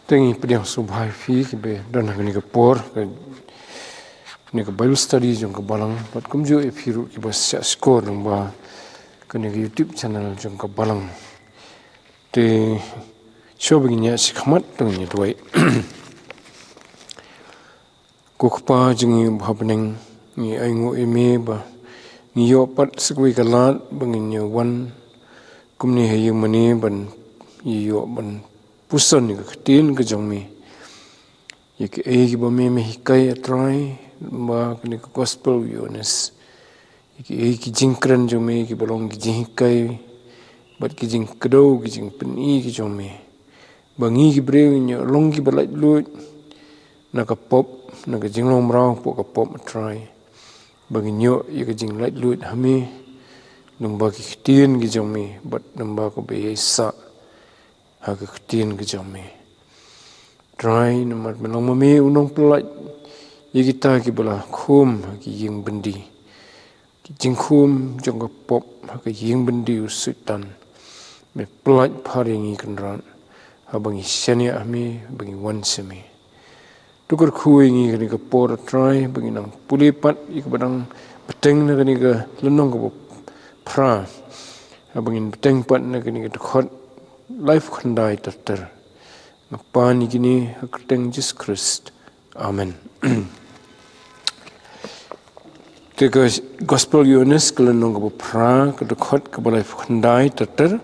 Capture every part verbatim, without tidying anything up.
Te ngi pdiang sngewbha ïa phi kiba don ha kane ka por, kane ka Bible study jong ka balang, bad kumjuh ïa phi ruh kiba shah shkor lyngba kane ka YouTube channel jong ka balang. Te shuwa ba ngin ïaid shakhmat, to ngin ïa duwai. Ko Kpa jong ngi uba ha bneng, ngi ainguh ïa me ba ngi ïoh pat sa kawei ka lad ba ngin ïa wan kumne ha ïing mane ban ïa ïoh ban puson ïa ka ktien ka jong me. Ïa kiei kiba me me hikai, A Trai, lyngba kane ka gospel u Ïoannis. Ïa kiei ki jingkren jong me kiba long ki jinghikai bad ki jingkdew, ki jingpyni ki jong me, ba ngi ki briew ngin ïoh long kiba laitluid na ka pop, na ka jinglong mraw hapoh ka pop, A Trai. Ba ngin ïoh ïa ka jinglaitluid ha me lyngba ki ktien ki jong me bad lyngba kaba ïaisah ha ka ktien ka jong me. Trai, namar me long ma me u nongpyllait ïa kita kiba la khum ha ki ïing byndi. Ki jingkhum jong ka pop ha ka ïing byndi u Soitan. Me pyllait phar ïa ngi, Kynrad, haba ngi shaniah ha me, ba ngi wan sha me. To kyrkhu ïa ngi kane ka por, A Trai, ba ngin nang pule pat ïa kaba dang bteng na kane ka lynnong kaba phra, haba ngin bteng pat na kane ka dkhot laiphew khyndai ter ter. Nga pan ïa kine ha ka kyrteng Jisu Khrist. Amen. Te ka gospel u Ïoannis, ka lynnong kaba phra, ka dkhot kaba laiphew khyndai ter ter.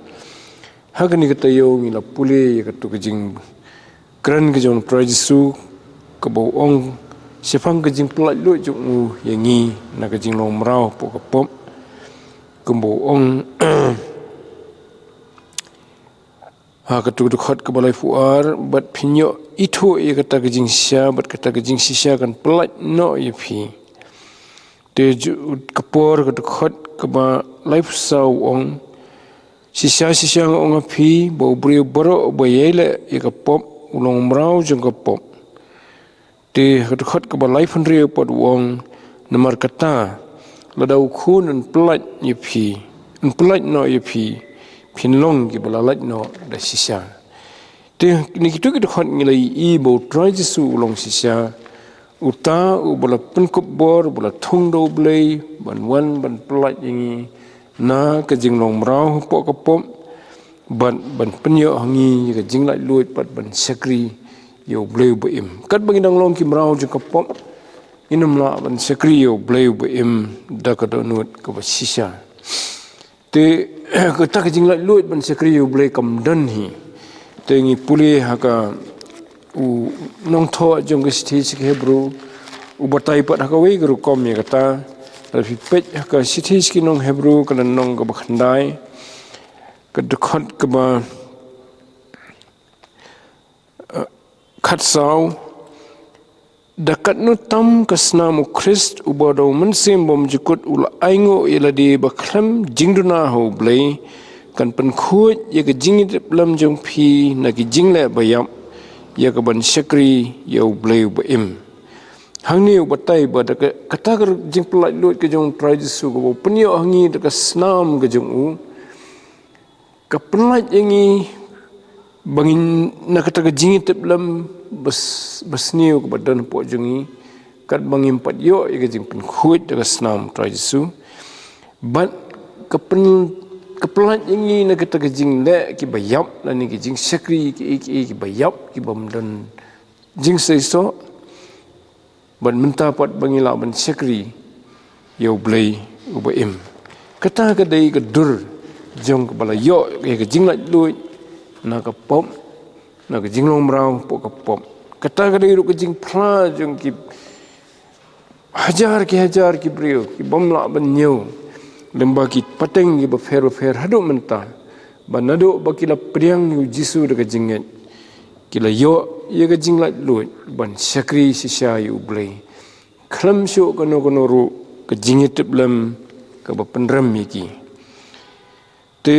Ha kane ka taïew ngi la pule ïa kato ka jingkren ka jong u Trai Jisu, kaba u ong shaphang ka jingpyllait luid jong u ïa ngi na ka jinglong mraw hapoh ka pop. Kumba u ong ha kato ka dkhot kaba laiphew ar: Bad phin ïoh ithuh ïa kata ka jingshisha, bad kata ka jingshisha kan pyllait noh ïa phi. Te ju-, ka por, ka dkhot kaba laiphew saw u ong: Shisha shisha nga ong ha phi, ba u briew baroh uba ïaileh ïa ka pop u long mraw jong ka pop. Te ha ka dkhot kaba laiphew hynriew pat u ong: Namar kata, lada u Khun un pyllait ïa phi, un pyllait noh ïa phi, phin long kiba la lait noh da shisha. Te na kito ki dkhot ngi la ïohi ba u Trai Jisu u long shisha, uta uba la pynkup bor, uba la thung da U Blei ban wan ban pyllait ïa ngi na ka jinglong mraw hapoh ka pop, bad ban pynïoh ha ngi ïa ka jinglaitluid pat ban shakri ïa U Blei uba im. Katba ngi dang long ki mraw jong ka pop, ngim lah ban shakri ïa U Blei uba im da ka dohnud kaba shisha. Te kata ka jinglaitluid ban shakri ïa U Blei kam don hi. Te ngi pule ha ka, u nongthoh jong ka shithi sha ki Hebru u batai pat ha kawei ka rukom ïa kata. Lada phi peit ha ka shithi sha ki nong Hebru, ka lynnong kaba khyndai, ka dkhot kaba, eh, khatsaw: Da katno tam ka snam u Khrist, uba da u Mynsiem Bymjukut u la ainguh ïa lade ba khlem jingduna ha U Blei, kan pynkhuid ïa ka jingïatiplem jong phi na ki jingleh baïap, ïa kaban shakri ïa U Blei uba im. Hangne u batai ba da ka, kata ka jingpyllait luid ka jong u Trai Jisu, kaba u pynïoh ha ngi da ka snam ka jong u, ka pyllait ïa ngi ba ngin, na kata ka jingïatiplem bas-, basniew kaba don hapoh jong ngi, katba ngim pat ïoh ïa ka jingpynkhuid da ka snam u Trai Jisu. Bad ka pyn-, ka pyllait ïa ngi na kata ka jingleh kiba ïap, lane ki jingshakri kiei kiei kiba ïap, kibym don jingseisoh. Bad mynta pat ba ngi lah ban shakri ïa U Blei uba im. Kata ka dei ka dur jong kaba la ïoh ïa ka jinglaitluid na ka pop, na ka jinglong mraw hapoh ka pop. Kata ka dei ruh ka jingphla jong ki hajar ki hajar ki briew kibym lah ban ñiew, lyngba ki pateng kiba pher bapher haduh mynta. Ba naduh ba ki la pdiang ïa u Jisu da ka jingngeit, ki la ïoh ïa ka jinglaitluid ban shakri shisha ïa U Blei, khlem shuh kano kano ruh ka jingïatiplem kaba pynrem ïa ki. Te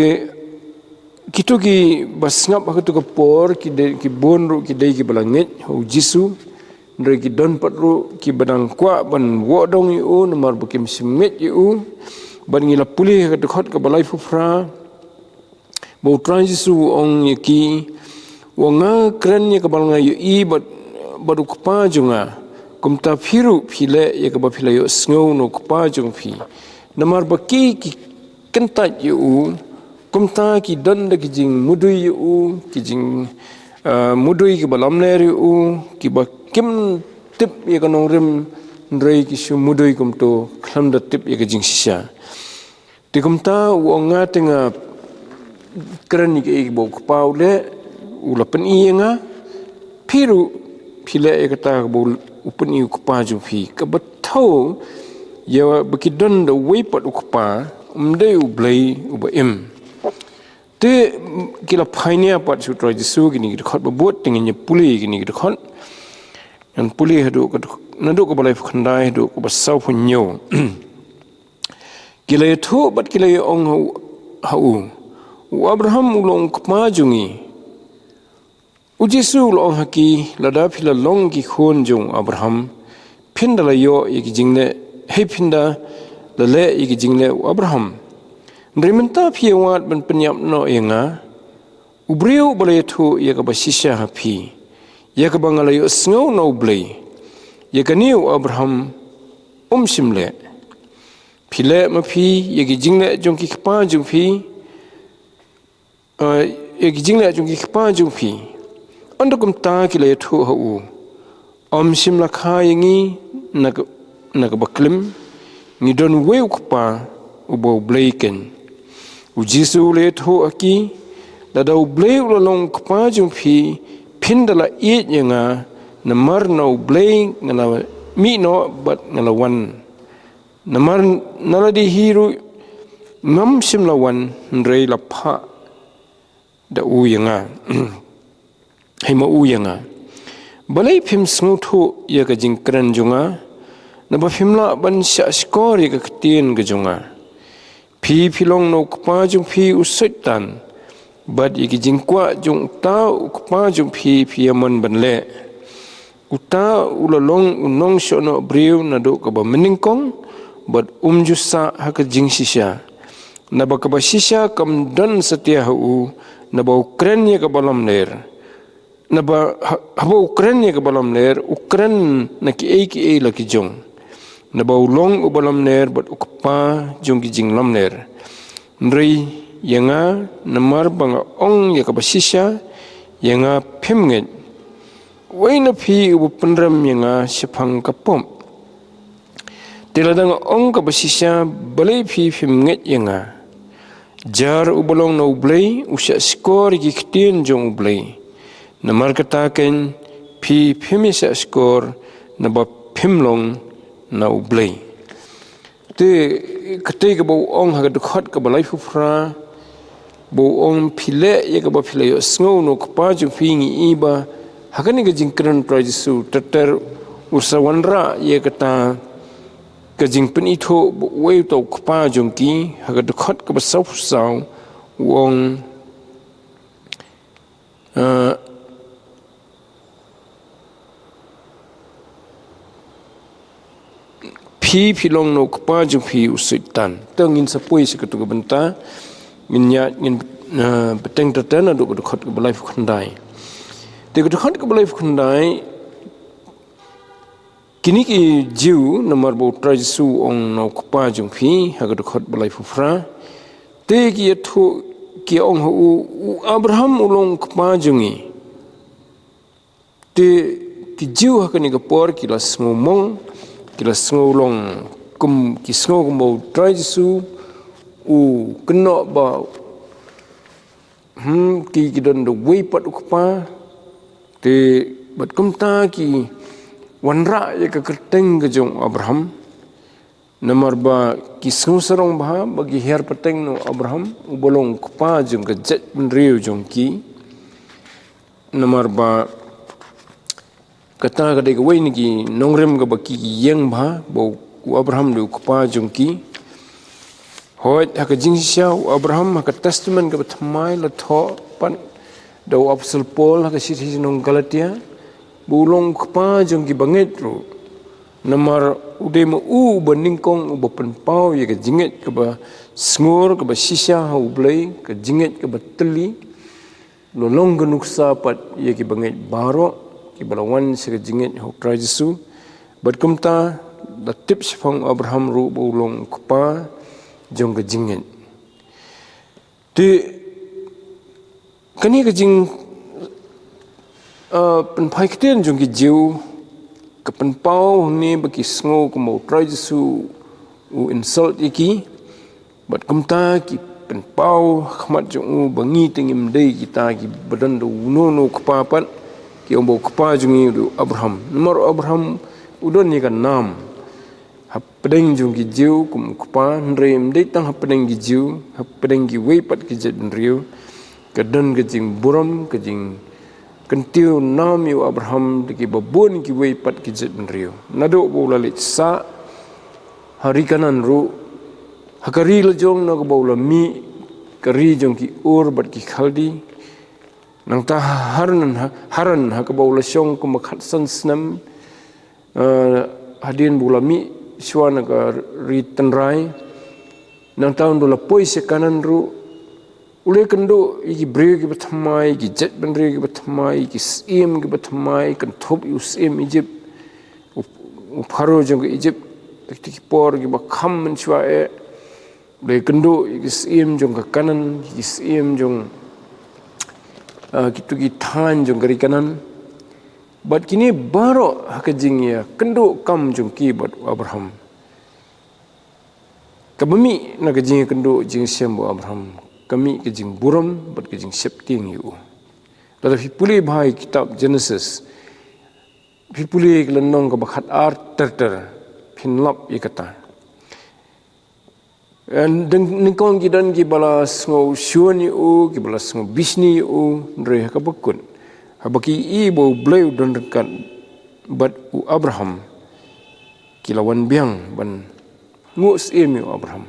kito kiba sngap ha kato ka por, ki dei, ki bun ruh ki dei kiba la ngeit ha u Jisu. Hynrei ki don pat ruh kiba dang kwah ban wad dong ïa u, namar ba kim shym ngeit ïa u. Bad ngi la pule ha ka dkhot kaba laiphew phra, ba u Trai Jisu u ong ïa ki, Ong nga kren ïa kaba nga ïohi bad, bad u kpa jong nga. Kumta phi ruh phi leh ïa kaba phi la ïohsngew na u kpa jong phi. Namar ba ki, ki kyntait ïa u, kumta ki don da ki jingmudui ïa u, ki jing, ah, mudui kiba lamler ïa u, kiba kim tip ïa ka nongrim, hynrei ki shu mudui kumto khlem da tip ïa ka jingshisha. Te kumta u ong nga te nga kren ïa kaei ba u kpa u leh, u la pyni ïa nga, phi ruh phi leh ïa kata kaba u pyni u kpa jong phi. Kaba thew ïa ba ki don da uwei pat u kpa, um dei U Blei uba im. Te ki la pioneer pat sha u Trai Jisu. Kine ki dkhot ba bud te ngin ïa pule kine ki dkhot. Ngan pule haduh ka dkhot, naduh kaba laiphew khyndai haduh kaba sawphew hynñiew. Ki la ïathuh bad ki la ïa ong ha u, ha u, U Abraham u long u kpa jong ngi. U Jisu u la ong ha ki, lada phi la long ki khun jong u Abraham, phin da la ïoh ïa ki jingleh, hei phin da la leh ïa ki jingleh u Abraham. Hynrei mynta phi ïa wad ban pynïap noh ïa nga, u briew ba la ïathuh ïa kaba shisha ha phi, ïa kaba nga la ïohsngew na U Blei, ïa kane u Abraham um shym leh. Phi leh ma phi ïa ki jingleh jong ki kpa jong phi, eh, ïa ki jingleh jong ki kpa jong phi. Ynda kumta ki la ïathuh ha u, um shym la kha ïa ngi na ka, na kaba klim, ngi don uwei u Kpa, uba U Blei keiñ. U Jisu u la ïathuh ha ki, lada U Blei u la long u Kpa jong phi, phin da la ïeit ïa nga, namar na U Blei nga la mih noh bad nga la wan. Namar na lade hi ruh ngam shym la wan, hynrei la phah da u ïa nga. Hei ma u ïa nga. Balei phim sngewthuh ïa ka jingkren jong nga? Naba phim lah ban shahshkor ïa ka ktien ka jong nga. Phi phi long na u kpa jong phi u Soitan, bad ïa ki jingkwah jong uta u kpa jong phi phi ïa mon ban leh. Uta u la long u nongshohnoh briew naduh kaba mynnyngkong, bad um ju sah ha ka jingshisha. Naba kaba shisha kam don satia ha u, naba u kren ïa kaba lamler. Naba ha-, haba u kren ïa kaba lamler, u kren na kiei kiei la ki jong. Naba u long uba lamler bad u kpa jong ki jinglamler. Hynrei ïa nga, namar ba nga ong ïa kaba shisha, ïa nga phim ngeit. Uei na phi uba pynrem ïa nga shaphang ka pop? Te lada nga ong kaba shisha, balei phi phim ngeit ïa nga? Jar uba long na U Blei u shahshkor ïa ki ktien jong U Blei. Namar kata keiñ phi phim ïa shahshkor, naba phim long na U Blei. Te katei kaba u ong ha ka dkhot kaba laiphew phra, ba u ong phi leh ïa kaba phi la ïohsngew na u kpa jong phi, ngi i ba ha kane ka jingkren u Trai Jisu ter ter u sa wanrah ïa kata ka jingpynithuh ba uei uta u kpa jong ki. Ha ka dkhot kaba sawphew saw u ong, eh, phi phi long na u kpa jong phi u Soitan. Te ngin sa poi sha katu ka bynta, ngin ïa, ngin, eh, bteng ter ter naduh ka dkhot kaba laiphew khyndai. Te ka dkhot kaba laiphew khyndai, kine ki Jiw, namar ba u Trai Jisu u ong na u kpa jong phi ha ka dkhot ba laiphew phra. Te ki ïathuh, ki ong ha u, u Abraham u long u kpa jong ngi. Te ki Jiw ha kane ka por ki la sngew mong, ki la sngew long kum, ki sngew kumba u Trai Jisu u kynnoh ba, hmm, ki, ki don da uwei pat u kpa. Te bad kumta ki wanrah ïa ka kyrteng ka jong u Abraham. Namar ba ki sngew sarong bha ba ki hiar pateng na u Abraham uba long u kpa jong ka jaitbynriew jong ki. Namar ba kata ka dei kawei na ki nongrim kaba ki ïeng bha, ba u Abraham dei u kpa jong ki. Hooid, ha ka jingshisha u Abraham ha ka Testament kaba thymmai la thoh pat da u Apostol Paul ha ka shithi sha ki nong Galatia, ba u long u kpa jong ki bangeit ruh. Namar u dei ma u uba nyngkong uba pynpaw ïa ka jingngeit kaba sngur, kaba shisha ha U Blei, ka jingngeit kaba tylli. La long ka nuksa pat ïa ki bangeit baroh ki ba la wan sha ka jingngeit ha u Trai Jisu. Bad kumta la tip shaphang u Abraham ruh ba u long u kpa jong ka jingngeit. Te kane ka jing, uh, pynphai ktien jong ki Jiw ka pynpaw hangne ba ki sngew kumba u Trai Jisu u insult ïa ki. Bad kumta ki pynpaw ha khmat jong u ba ngi te ngim dei kita ki ba don da uno uno u kpa pat, ki ong ba u kpa jong ngi u dei u Abraham. Namar u Abraham u don ïa ka nam hapdeng jong ki Jiw kum u kpa, hynrei ym dei tang hapdeng ki Jiw, hapdeng kiwei pat ki jaitbynriew ka don ka jingburom, ka jingkyntiew nam ïa u Abraham da ki babun kiwei pat ki jaitbynriew. Naduh ba u la leit sah ha ri Kanaan ruh, ha ka ri la jong na kaba u la mih, ka ri jong ki Ur bad ki Khaldi. Nangta ha Haran, ha Haran ha kaba u la shong kumba khatsan snem, eh, hadien ba u la mih shuwa na ka ri tynrai. Nangta ynda u la poi sha Kanaan ruh, u la ïakynduh ïa ki briew kiba thymmai, ki jaitbynriew kiba thymmai, ki syiem kiba thymmai, kynthup ïa u syiem Ijipt, u, u Pharaoh jong ka Ijipt, ha kita ki por kiba kham mynshuwa eh. U la ïakynduh ïa ki syiem jong ka Kanaan, ki syiem jong, ah, kito ki thaiñ jong ka ri Kanaan. Bad kine baroh ha ka jingïakynduh kam jong ki bad u Abraham, kaba mih na ka jingïakynduh jingshem u Abraham, ka mih ka jingburom bad ka jingsheptieng ïa u. Lada phi pule bha ïa kitab Genesis, phi pule ïa ka lynnong kaba khatar ter ter, phin lap ïa kata. Eh, dang, nyngkong ki don kiba la sngew shun ïa u, kiba la sngew bishni ïa u, hynrei ha kaba kut, haba ki ïohi ba U Blei u don ryngkat bad u Abraham, ki la wan biang ban nguh syiem ïa u Abraham.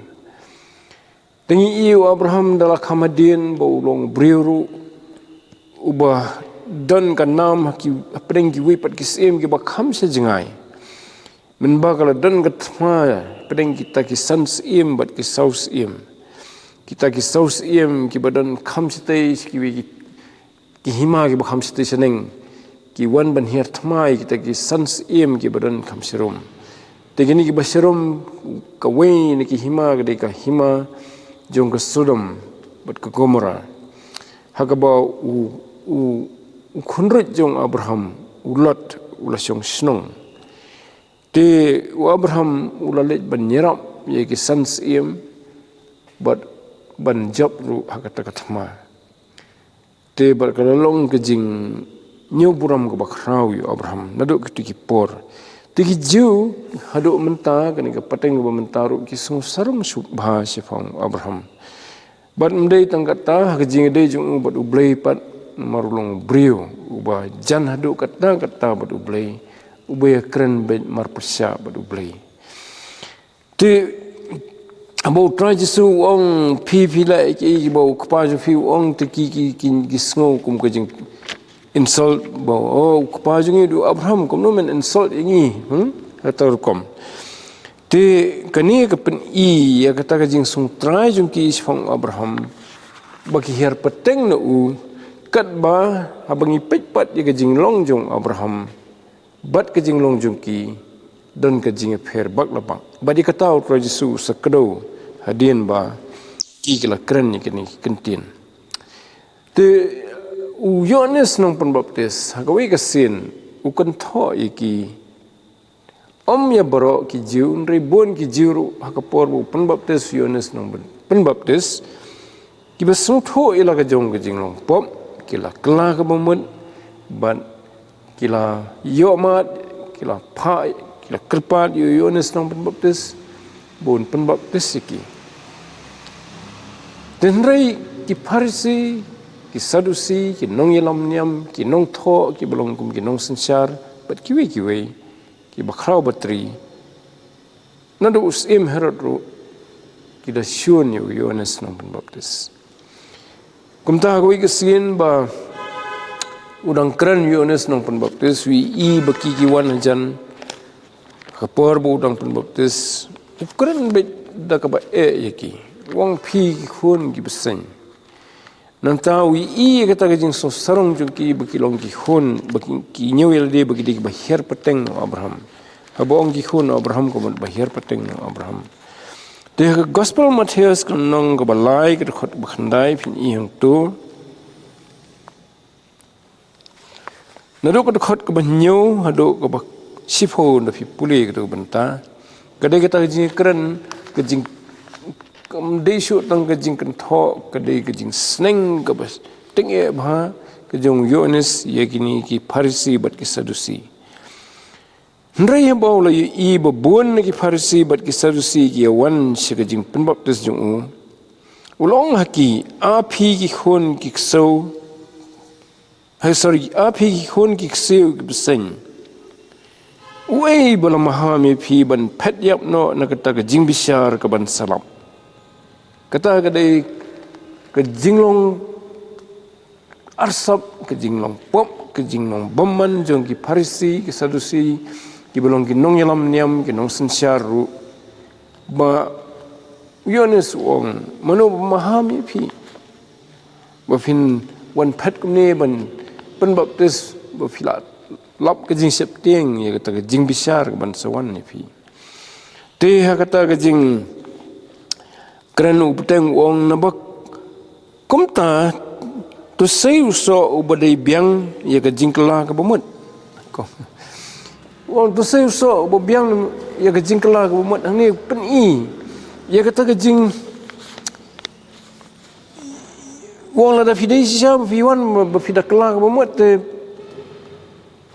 Te ngi ïohi u Abraham da la kham hadien ba u long briew ruh uba don ka nam ha ki, hapdeng kiwei pat ki syiem kiba kham sha jngai. Mynba ka la don ka thma hapdeng kita ki san syiem bad ki saw syiem. Kita ki saw syiem kiba don kham shatei sha kiwei ki, ki hima kiba kham shatei shaneng, ki wan ban hiar thma ïa kita ki san syiem kiba don kham sharum. Te kine kiba sharum, kawei na ki hima ka dei ka hima jong ka Sodom bad ka Gomorrah, ha kaba u, u, u khunrit jong u Abraham, u Lot, u la shong shnong. Te u Abraham u la leit ban ïarap ïa ki san syiem bad ban jop ruh ha kata ka thma. Te bad ka la long ka jingñiew burom kaba khraw ïa u Abraham naduh kito ki por. Te ki Jiw haduh mynta, kane ka pateng kaba mynta ruh, ki sngew sarong sngewbha shaphang u Abraham. Bad ym dei tang kata, ha ka jingïadei jong u bad U Blei pat, namar u long u briew uba jan haduh katta katta bad U Blei, uba ïakren beit marpyrshah bad U Blei. Te haba U Trai Jisu u ong, phi, phi la ïohi ba u kpa jong phi u ong, te ki, ki, ki, ki sngew kum ka jing insult ba, oh, u kpa jong ngi u dei u Abraham, kumno men insult ïa ngi, hmm? Kata rukom. Te kane ka pyni ïa kata ka jingsngewtrai jong ki shaphang u Abraham, ba ki hiar pateng na u, katba haba ngi peit pat ïa ka jinglong jong u Abraham bad ka jinglong jong ki, don ka jingïapher bak la bak. Bad ïa kata U Trai Jisu u sa kdew hadien ba ki, ki la kren ïa kine ki kyntien. Te u Ïoannis Nongpynbaptis, ha kawei ka sien, u kynthoh ïa ki, ym ïa baroh ki Jiw, hynrei bun ki Jiw ruh, ha ka por ba u pynbaptis u Ïoannis Nongpynbaptis, kiba sngewthuh ïa la ka jong ka jinglong pop, ki la kylla kaba mut, bad ki la ïohmad, ki la phah, ki la kyrpad ïa u Ïoannis Nongpynbaptis ba un pynbaptis ïa ki. Te hynrei ki Pharisi, ki Sadusi, ki nongïalam niam, ki nongthoh, kiba long kum ki nongsynshar, bad kiwei kiwei, kiba khraw batri, naduh u syiem Herod ruh, ki da shun ïa u Ïoannis Nongpynbaptis. Kumta ha kawei ka sien ba u dang kren u Ïoannis Nongpynbaptis, u ïohi ba ki, ki wan hajan, ha ka por ba u dang pynbaptis, u kren beit da kaba eh ïa ki. U ong, phi ki khun ki bseiñ, Nangta u ïohi ïa kata ka jingsngewsarong jong ki ba ki long ki khun, ba ki, ki ñiew ïa lade ba ki dei kiba hiar pateng na u Abraham. Haba ong ki khun na u Abraham ka mut ba hiar pateng na u Abraham. Te ha ka Gospel Mathaios ka lynnong kaba lai ka dkhot kaba khyndai phin ïohi hangto. Naduh ka dkhot kaba hynñiew haduh kaba shiphew, lada phi pule kato ka bynta, ka dei kata ka jingkren, ka jing, kam dei shuh tang ka jingkynthoh, ka dei ka jingsneng kaba tyngeh bha ka jong u Ïoannis ïa kine ki Pharisi bad ki Sadusi. Hynrei haba u la ïohi ba bun na ki Pharisi bad ki Sadusi ki ïa wan sha ka jingpynbaptis jong u, u la ong ha ki, A phi ki khun ki ksiew, hai, sorry, A phi ki khun ki ksiew ki bseiñ, uei ba la maham ïa phi ban phet ïap noh na kata ka jingbishar kaban sa lap? Kata ka dei ka jinglong arsap, ka jinglong pop, ka jinglong bymman jong ki Pharisi, ki Sadusi, kiba long ki nongïalam niam, ki nongsynshar ruh. Ba u Ïoannis u ong, mano ba maham ïa phi ba phin wan phet kumne ban pynbaptis, ba phi la lap ka jingsheptieng ïa kata ka jingbishar kaban sa wan ïa phi? Te ha kata ka jingkren u bteng u ong, naba kumta, to sei u soh uba dei biang ïa ka jingkylla kaba mut. Ko, u ong, to sei u soh uba biang ïa ka jingkylla kaba mut. Hangne pyni ïa kata ka jing, u ong, lada phi dei shisha ba phi wan ba phi da kylla kaba mut, te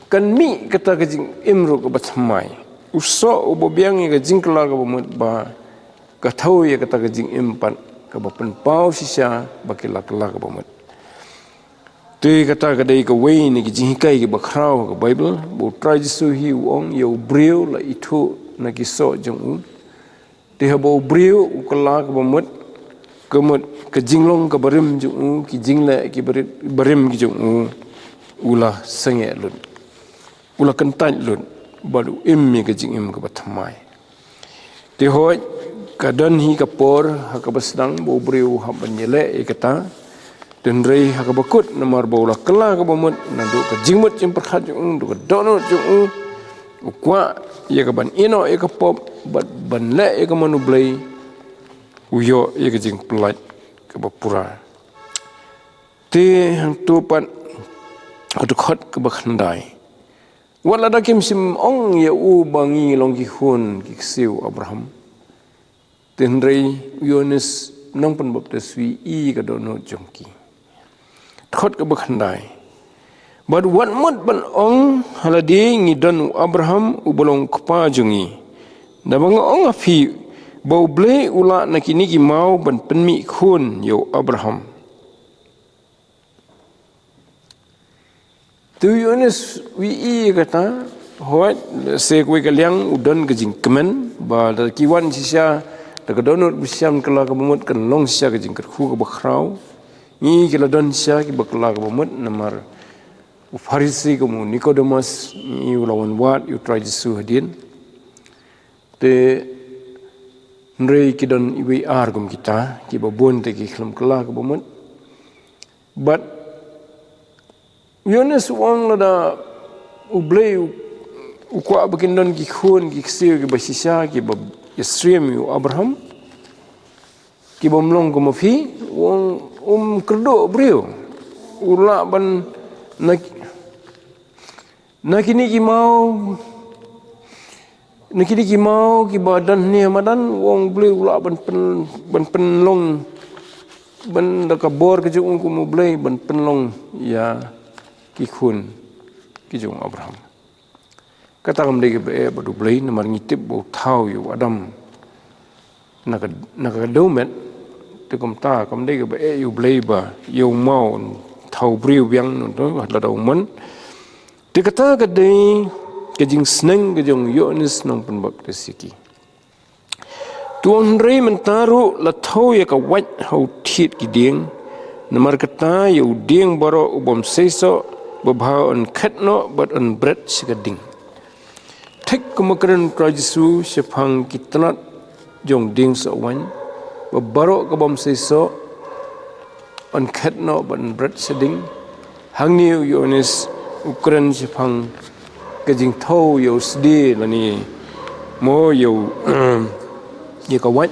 kan mih kata ka jingim ruh kaba thymmai. U soh uba biang ïa ka jingkylla kaba mut ba ka thew ïa kata ka jingim pat kaba pynpaw shisha ba ki la kylla kaba mut. Te kata ka dei kawei na ki jinghikai kiba khraw ka Baibl, ba U Trai Jisu hi u ong, ïa u briew la ithuh na ki soh jong u. Te haba u briew u kylla kaba mut, ka mut ka jinglong kaba rim jong u, ki jingleh kiba ri-, barim ki jong u, u la sangeh lut, u la kyntait lut, bad u im ïa ka jingim kaba thymmai. Te hooid, ka don hi ka por ha kaba sdang ba u briew u hap ban ïaleh ïa kata. Te hynrei ha kaba kut, namar ba u la kylla kaba mut, naduh ka jingmut jingpyrkhat jong u, naduh ka dohnud jong u, u kwah ïa ka ban ïehnoh ïa ka pop bad ban leh ïa ka mon U Blei, u ïoh ïa ka jingpyllait kaba pura. Te hangto pat ha dkhot kaba khyndai, wat lada kim shym ong ïa u ba ngi long ki khun ki ksiew u Abraham, te hynrei u Ïoannis nongpynbaptis u ïohi ïa ka dohnud jong ki. Dkhot kaba khyndai, bad wat mut ban ong ha lade ngi don u Abraham uba long u kpa jong ngi. Naba nga ong ha phi ba U Blei u lah na kine ki maw ban pynmih khun ïa u Abraham. Te u Ïoannis u ïohi ïa kata, hooid, se kawei ka liang u don ka jingkmen ba lada ki wan shisha da ka dohnud ba shisha ban kylla kaba mut, kan long shisha ka jingkyrkhu kaba khraw. Ngi ki la don shisha kiba kylla kaba mut, namar u Pharisi kum u Nikodemos, ngi, u la wan wad ïa U Trai Jisu hadien. Te hynrei ki don iwei ar kum kita, kiba bun te ki khlem kylla kaba mut. Bad u Ïoannis u ong lada U Blei u, u kwah ba kin don ki khun ki ksiew kiba shisha, kiba ïasyriem ïa u Abraham, ki bym long kum ma phi, u ong, um kyrduh briew. U lah ban, na, na kine ki maw, na kine ki maw kiba don hangne ha madan, u ong U Blei u lah ban pyn, ban pynlong, ban da ka bor ka jong u kum U Blei ban pynlong ïa ki khun ki jong u Abraham. Kata kam dei kaba eh bad U Blei, namar ngi tip ba u thaw ïa u Adam na ka, na ka dewmet. Te kumta kam dei kaba eh ïa U Blei ba ïa u maw un thaw briew biang, nangta lada u mon. Te kata ka dei ka jingsneng ka jong u Ïoannis nongpynbaptis ïa ki. Te u ong, hynrei mynta ruh la thew ïa ka wait ha u thied ki dieng. Namar kata ïa u dieng baroh u bym seisoh, babha un khet noh bad un bret sha ka ding. Thik kum ba kren U Trai Jisu shaphang ki tnat jong dieng soh waiñ, ba baroh ka bym seisoh, Yn khet noh ban bret shading. Hangne u Ïoannis u kren shaphang ka jingthaw ïa u sdie lane mo ïa u, ïa ka wait.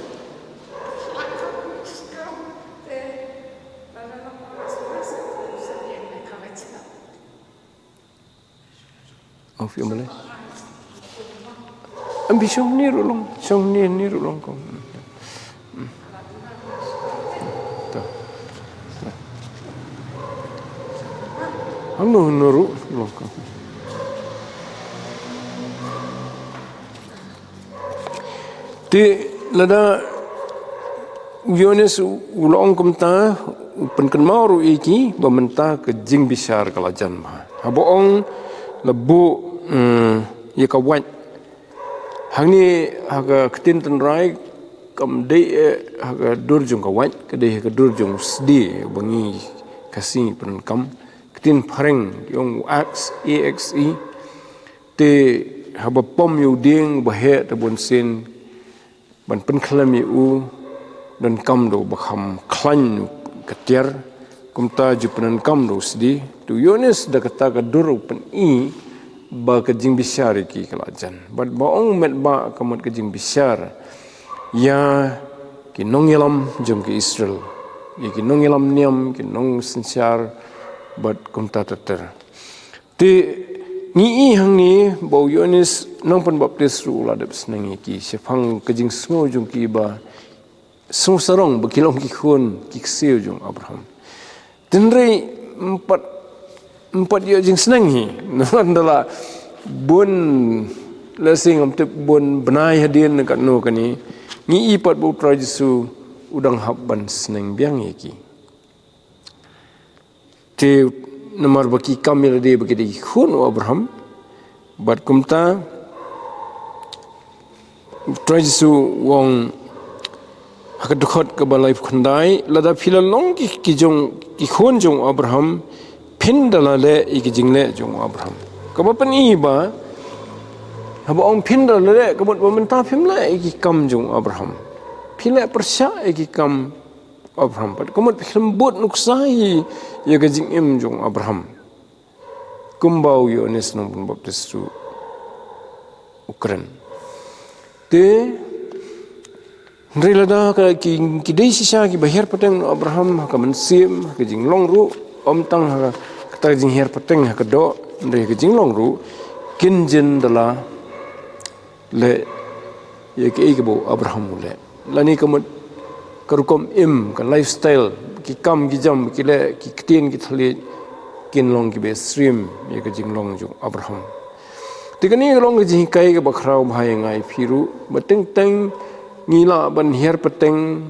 Auf ihr Malay. Am bi shong ni ruh long, shong ni, ni ruh long kong. To. Hangno, hangno ruh long kong. Te lada u Ïoannis u la ong kumta, u pynkynmaw ruh ïa ki ba mynta ka jingbishar ka la jan bha. Haba ong la buh, mm, ïa ka wait. Hangne ha ka ktien tynrai kam dei, eh, ha ka dur jong ka wait, ka dei ha ka dur jong u sdie ba ngi Khasi pyndonkam. Ktien phareng ki ong axe, A X E. Te haba pom ïa u dieng ba heh te bun sien ban pynkhlem ïa u, donkam da u ba kham khlaiñ ka tiar, kumta ju pyndonkam da u sdie. Te u Ïoannis da kata ka dur u pyni ba ka jingbishar ïa ki ka la jan. Bad ba ong met ba ka mut ka jingbishar ïa ki nongïalam jong ki Israel, ïa ki nongïalam niam, ki nongsynshar, bad kumta ter ter. Te ngi i hangne ba u Ïoannis nongpynbaptis ruh u la dep sneng ïa ki shaphang ka jingsngew jong ki ba sngewsarong ba ki long ki khun ki ksiew jong u Abraham. Tynrai em pat, em pat ïoh jingsneng hi. Namar da la bun, la sing am tip bun bnai hadien katno kane. Ngi i pat ba u Trai Jisu u dang hap ban sneng biang ïa ki. Te namar ba ki kam ïa lade ba ki dei ki khun u Abraham. Bad kumta u Trai Jisu u ong ha ka dkhot kaba laiphew khyndai, lada phi la long ki, ki jong, ki khun jong u Abraham, phin da la leh ïa ki jingleh jong u Abraham. Kaba pyni ba haba ong phin da la leh, ka mut ba mynta phim leh ïa ki kam jong u Abraham. Phi leh pyrshah ïa ki kam Abraham. Bad ka mut phi khlem bud nuksa ïa ka jingim jong u Abraham. Kumba u Ïoannis nongpynbaptis ruh u kren. Te hynrei lada ka ki, ki dei shisha kiba hiar pateng na u Abraham ha ka mynsiem, ha ka jinglong ruh, ym tang ha kata ka jinghiar pateng ha ka doh, hynrei ha ka jinglong ruh, kin jin da la leh ïa kaei kaba u Abraham u leh. Lane ka mut ka rukom im, ka lifestyle, ki kam ki jam, ki leh, ki ktien ki thylliej, kin long kiba ïasyriem ïa ka jinglong jong u Abraham. Te kane ka long ka jinghikai kaba khraw bha ïa nga ïa phi ruh, ba teng teng ngi lah ban hiar pateng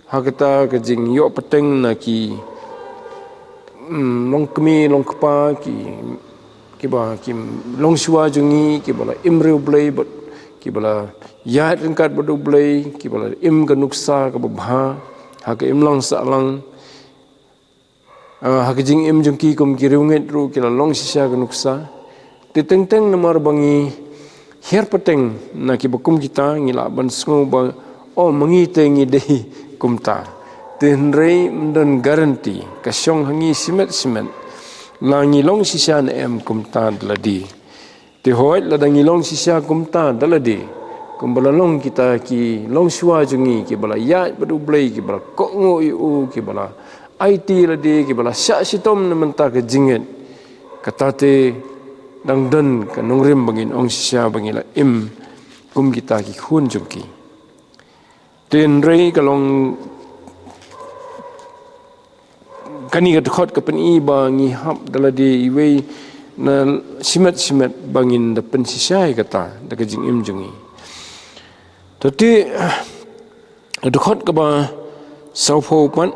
ha kata ka jingïoh pateng na ki, mm, longkmie longkpa, ki, kiba, ki longshuwa jong ngi, kiba la im riewblei bad kiba la ïaid ryngkat bad u Blei, kiba la im ka nuksa kaba bha ha ka imlang sahlang. Ah, ha ka jingim jong ki kum ki riewngeit ruh ki la long shisha ka nuksa. Te teng teng namar ba ngi hiar pateng na kiba kum kita, ngi lah ban sngew ba, oh, ma ngi te ngi dei kumta. Te hynrei ym don guarantee, ka shong ha ngi shimet shimet la ngi long shisha ne em kumta da lade. Te hooid lada ngi long shisha kumta da lade, kumba la long kita ki longshuwa jong ngi, kiba la ïaid bad u Blei, kiba la kohnguh ïa u, kiba la aiti ïa lade, kiba la shah shitom na bynta ka jingngeit, kata te dang don ka nongrim ba ngin ong shisha ba ngi la im kum kita ki khun jong ki. Te hynrei ka long kane ka dkhot ka pyni ba ngi hap da lade iwei na shimet shimet ba ngin da pynshisha ïa kata da ka jingim jong ngi. Te te ka dkhot kaba sawphew pat,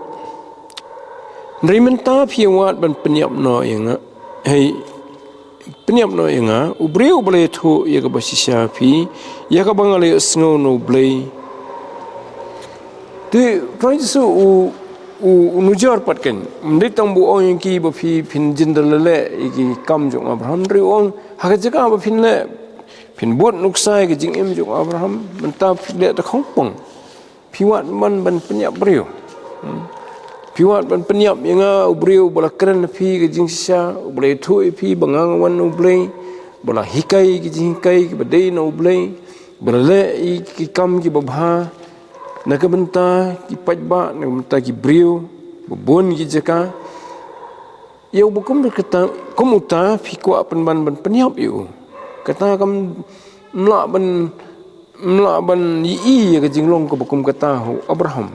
hynrei mynta phi ïa wad ban pynïap noh ïa nga, hei, pynïap noh ïa nga, u briew ba la ïathuh ïa kaba shisha phi, ïa kaba nga la ïohsngew na u Blei. Te u Trai Jisu u, u, u nujor pat kan. Ym dei tang ba u ong ïa ki ba phi phin jin da la leh ïa ki kam jong u Abraham, hynrei u ong ha ka jaka ba phin leh, phin bud nuksa ïa ka jingim jong u Abraham, mynta phi leh ta khongpong. Phi wad man ban pynïap briew. Hmm. Phi wad ban pynïap ïa nga, u briew ba la kren ha phi ka jingshisha, uba la ïathuh ïa phi ba nga nga wan na U Blei, ba la hikai ki jinghikai kiba dei na U Blei, ba la leh ïa ki kam kiba bha na ka bynta ki paidbah, na ka bynta ki briew ba bun ki jaka. Ïa uba kum kata, kum uta phi kwah pynban ban pynïap ïa u. Kata kam, ym lah ban, ym lah ban ïohi ïa ka jinglong kaba kum kata ha u Abraham.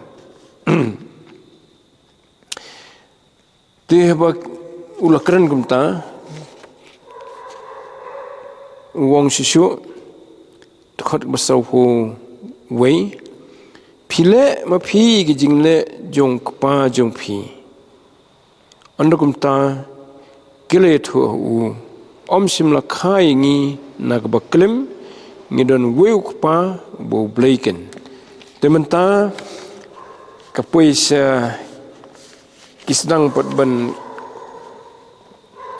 Te haba u la kren kumta, u ong shuh shuh, dkhot ba sawphew wei, phi leh ma phi ki jingleh jong u kpa jong phi. Hynrei kumta ki la ïathuh ha u, ym shym la kha ïa ngi na kaba klim, ngi don uwei u Kpa, uba U Blei ken. Te mynta ka poi sha ki sdang pat ban,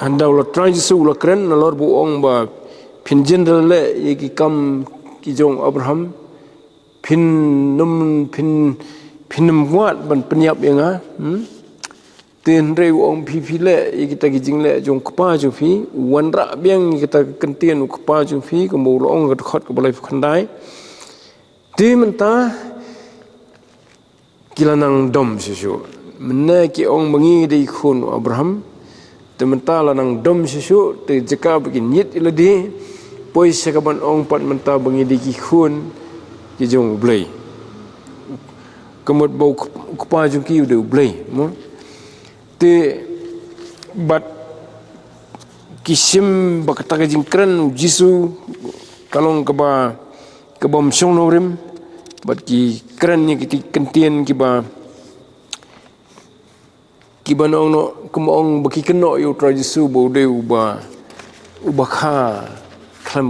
hynda u la Trai Jisu u la kren, nalor ba u ong ba phin jin da leh ïa ki kam ki jong Abraham, phin nym, phin, phin nym wad ban pynïap ïa nga, hmm? Te hynrei u ong phi, phi leh ïa kita ki jingleh jong u kpa jong phi, u wanrah biang ïa kita ki kyntien u kpa jong phi, kumba u la ong ha ka dkhot kaba laiphew khyndai. Te mynta ki la nang dom shuh shuh. Mynne ki ong ba ngi dei khun u Abraham. Te mynta la nang dom shuh shuh, te jaka ba kin ïit ïa lade, poi sha kaban ong pat mynta ba ngi dei ki khun ki jong U Blei. Ka mut ba u kp-, u kpa jong ki u dei U Blei, mo? Te bad ki shim ba kata ka jingkren u Jisu ka long kaba, kaba ym shong nongrim, bad ki kren ïa kiti ki kyntien kiba, kiba nongno, kumba ong ba ki kynnoh ïa u Trai Jisu ba u dei uba, uba kha khlem,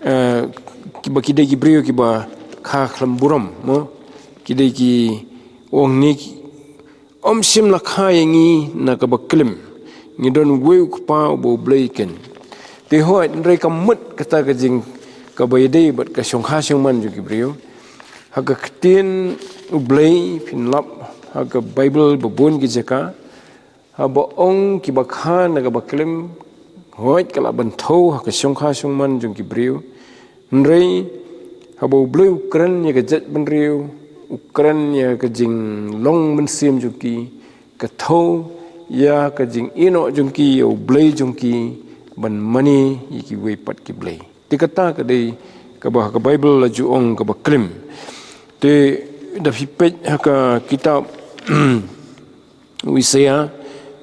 eh, kiba ki dei ki briew kiba kha khlem burom, mo? Ki dei ki ong ngi, ym shym la kha ïa ngi na kaba klim. Ngi don uwei u Kpa uba U Blei ken. Te hooid, hynrei kam mut kata ka jing kaba ïadei bad ka shongkha shongman jong ki briew. Ha ka ktien U Blei phin lap ha ka Baibl ba bun ki jaka, haba ong kiba kha na kaba klim, hooid ka lah ban thew ha ka shongkha shongman jong ki briew. Hynrei haba U Blei u kren ïa ka jaitbynriew, u kren ïa ka jinglong mynsiem jong ki, ka thew ïa ka jingïehnoh jong ki ïa U Blei jong ki ban mane ïa kiwei pat ki blei. Te kata ka dei kaba ha ka Baibl la ju ong kaba klim. Te da phi peit ha ka kitab u Isaïah,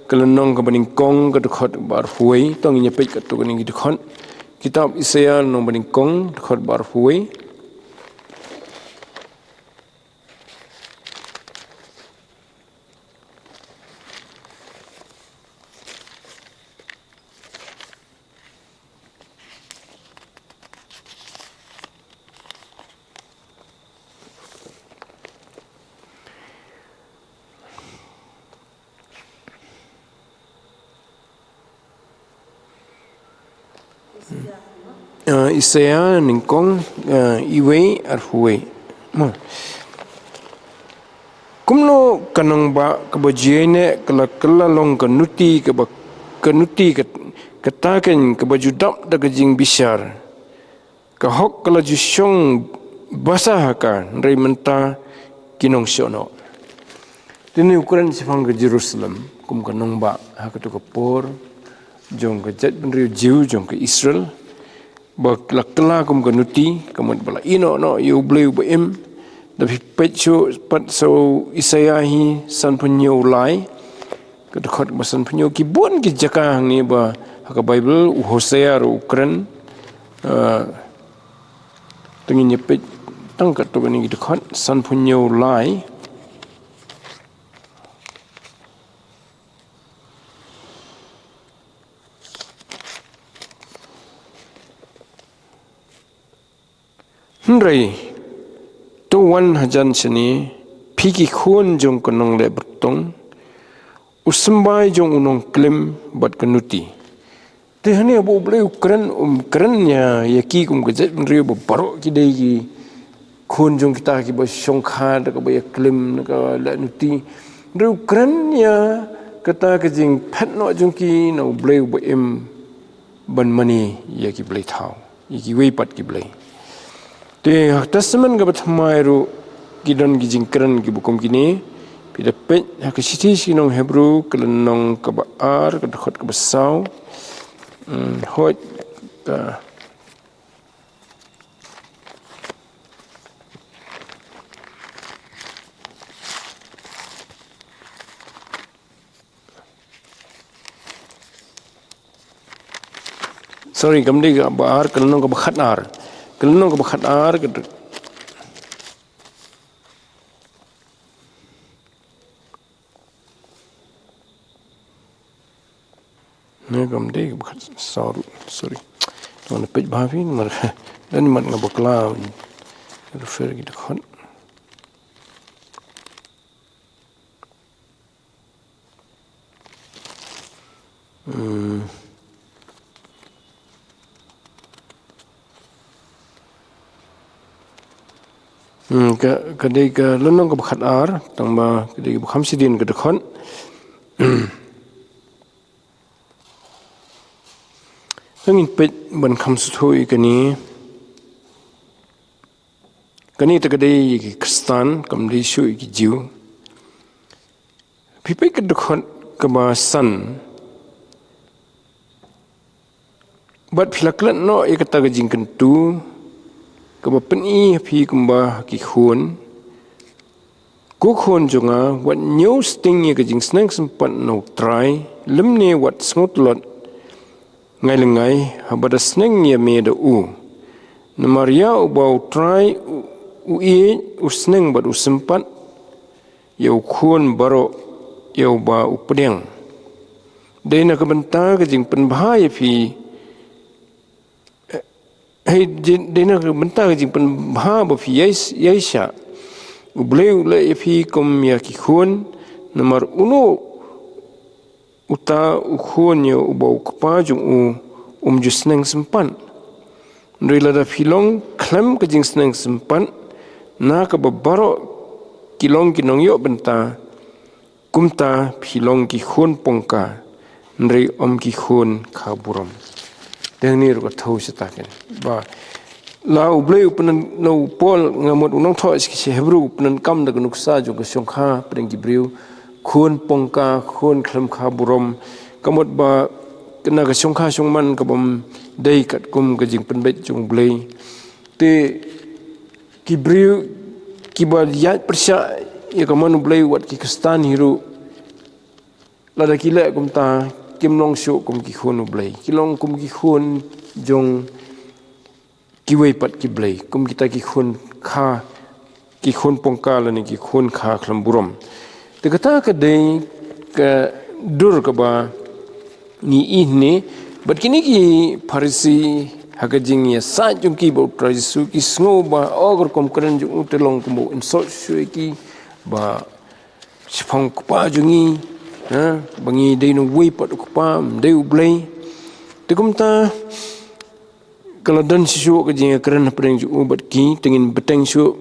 ka lynnong kaba nyngkong, ka dkhot ba arphew wei, to ngin ïa peit katto katne ki dkhot. Kitab Isaïah lynnong ba nyngkong, dkhot ba arphew wei. Ah, Isaïah nyngkong, ah, iwei arphew wei. Mo. Kumno ka nongbah kaba ju ïaineh ka la kylla long ka nuti kaba, ka nuti ka, kata ken kaba ju dap da ka jingbishar. Ka hok ka la ju shong basa ha ka, hynrei mynta ki nongshong noh. Tene u kren shaphang ka Jerusalem kum ka nongbah ha kato ka por jong ka jaitbynriew Jiw jong ka Israel. Ba la kylla kum ka nuti, ka mut ba la ïehnoh noh ïa U Blei uba im. Da phi peit shuh pat sha u Isaïah hi sanphew hynñiew lai, ka dkhot ba sanphew hynñiew, ki bun ki jaka hangne ba ha ka Baibl u Hosea ruh u kren. Ah, to ngin ïa peit tang katto katne ki dkhot, sanphew hynñiew lai. Hynrei to wan hajan shane, phi ki khun jong ka nongleh byrtong, u symbai jong u nongklim bad ka nuti. Te hangne ba U Blei u kren, um kren ïa, ïa ki kum ka jaitbynriew ba baroh ki dei ki khun jong kita kiba shongkha da kaba ïaklim, da kaba leh nuti. Hynrei u kren ïa kata ka jingphet noh jong ki na U Blei uba im ban mane ïa ki blei thaw, ïa kiwei pat ki blei. Te ha ka Testament kaba thymmai ruh ki don ki jingkren kiba kum kine. Phi da peit ha ka shithi sha ki nong Hebru, ka lynnong kaba ar, ka dkhot kaba saw. Hmm, hooid, ka Sorry, kam dei kaba ar, ka lynnong kaba khat ar. Ka lynnong kaba khat ar, ka, ne kam dei kaba khat, sorry, sorry. Ngan peit bha phi, namar, dan mat nga bakla. Refer ki dkhot. Hmm. Hmm, ka, ka dei ka lynnong kaba khat ar, tang ba ka dei kaba kham shadien ka dkhot. Ka ngin peit ban kham sngewthuh ïa kane. Kane te ka dei ïa ki Khristan, kam dei shuh ïa ki Jiw. Phi peit ka dkhot kaba san. Bad phi la klet noh ïa kata ka jingkyntu kaba pyni ha phi kumba ha ki khun. Ko khun jong nga, wat ñiew sting ïa ka jingsneng sympat na U Trai, lymne wat sngewtlot ngai lyngngai haba da sneng ïa me da u. Namar ïa uba U Trai u, u ïeit, u sneng bad u sympat ïa u khun baroh ïa uba u pdiang. Dei na ka bynta ka jingpynbha ïa phi, eh, hei, dei na ka bynta ka jingpynbha ba phi ïai, ïaishah. U Blei u leh ïa phi kum ïa ki khun, namar uno uta u khun ïa uba u kpa jong u um ju sneng sympat. Hynrei lada phi long khlem ka jingsneng sympat, na kaba baroh ki long ki nongïoh bynta, kumta phi long ki khun pongka, hynrei ym ki khun kha burom. Te hangne ruh ka thew shata ken. Ba la U Blei u pyndonkam, na u Paul nga mut u nongthoh sha ki Hebru u pyndonkam da ka nuksa jong ka shongkha pdeng ki briew, khun pongka, khun khlem kha burom. Ka mut ba na ka shongkha shongman kabym dei katkum ka jingpynbeit jong U Blei. Te ki briew kiba ïaid pyrshah ïa ka mon U Blei, wat ki Khristan hi ruh, lada ki leh kumta, kim long shuh kum ki khun U Blei. Ki long kum ki khun jong kiwei pat ki blei, kum kita ki khun kha, ki khun pongka lane ki khun kha khlem burom. Te kata ka dei ka dur kaba ngi ïohi ne, bad kine ki Pharisi ha ka jingïasaid jong ki bad U Trai Jisu, ki sngew ba, oh, ka rukom kren jong u te long kumba u insult shuh ïa ki, ba shaphang u kpa jong ngi, ha, ba ngi dei na uwei pat u kpa, ym dei U Blei. Te kumta ka la don shisha ka jingïakren hapdeng jong u bad ki, te ngin bteng shuh.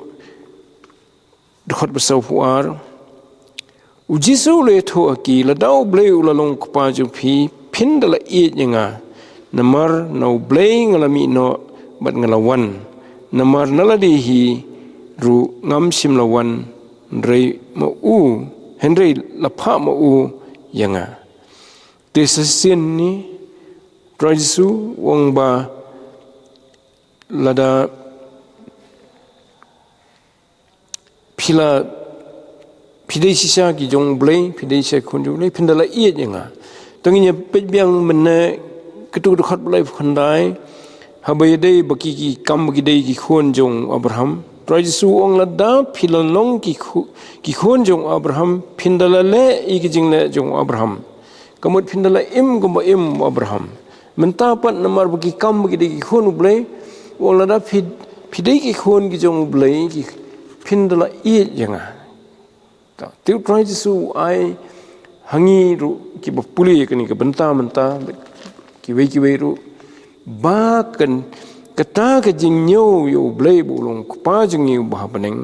Dkhot ba sawphew ar. U Jisu u la ïathuh ha ki, lada U Blei u la long u kpa jong phi, phin da la ïeit ïa nga. Namar na U Blei nga la mih noh bad nga la wan. Namar na lade hi ruh ngam shym la wan, hynrei ma u, hynrei la phah ma u ïa nga. Te sa shisien ne, Trai Jisu u ong ba lada phi la, phi dei shisha ki jong U Blei, phi dei shisha ki khun jong U Blei, phin da la ïeit ïa nga. To ngin ïa peit biang mynne katu ka dkhot ba laiphew khyndai, haba ïadei ba ki, ki kam ba ki dei ki khun jong Abraham. Trai Jisu u ong lada phi la long ki khu-, ki khun jong Abraham, phin da la leh ïa ki jingleh jong Abraham. Ka mut phin da la im kumba im Abraham. Mynta pat namar ba ki kam ba ki dei ki khun U Blei, u ong lada phi, phi dei ki khun ki jong U Blei, ki phin da la ïeit ïa nga. Ta, te U Trai Jisu u ai ha ngi ruh kiba pule ïa kane ka bynta mynta, kiwei kiwei ruh. Ba kan, kata ka jingñiew ïa U Blei ba u long u kpa jong ngi uba ha bneng.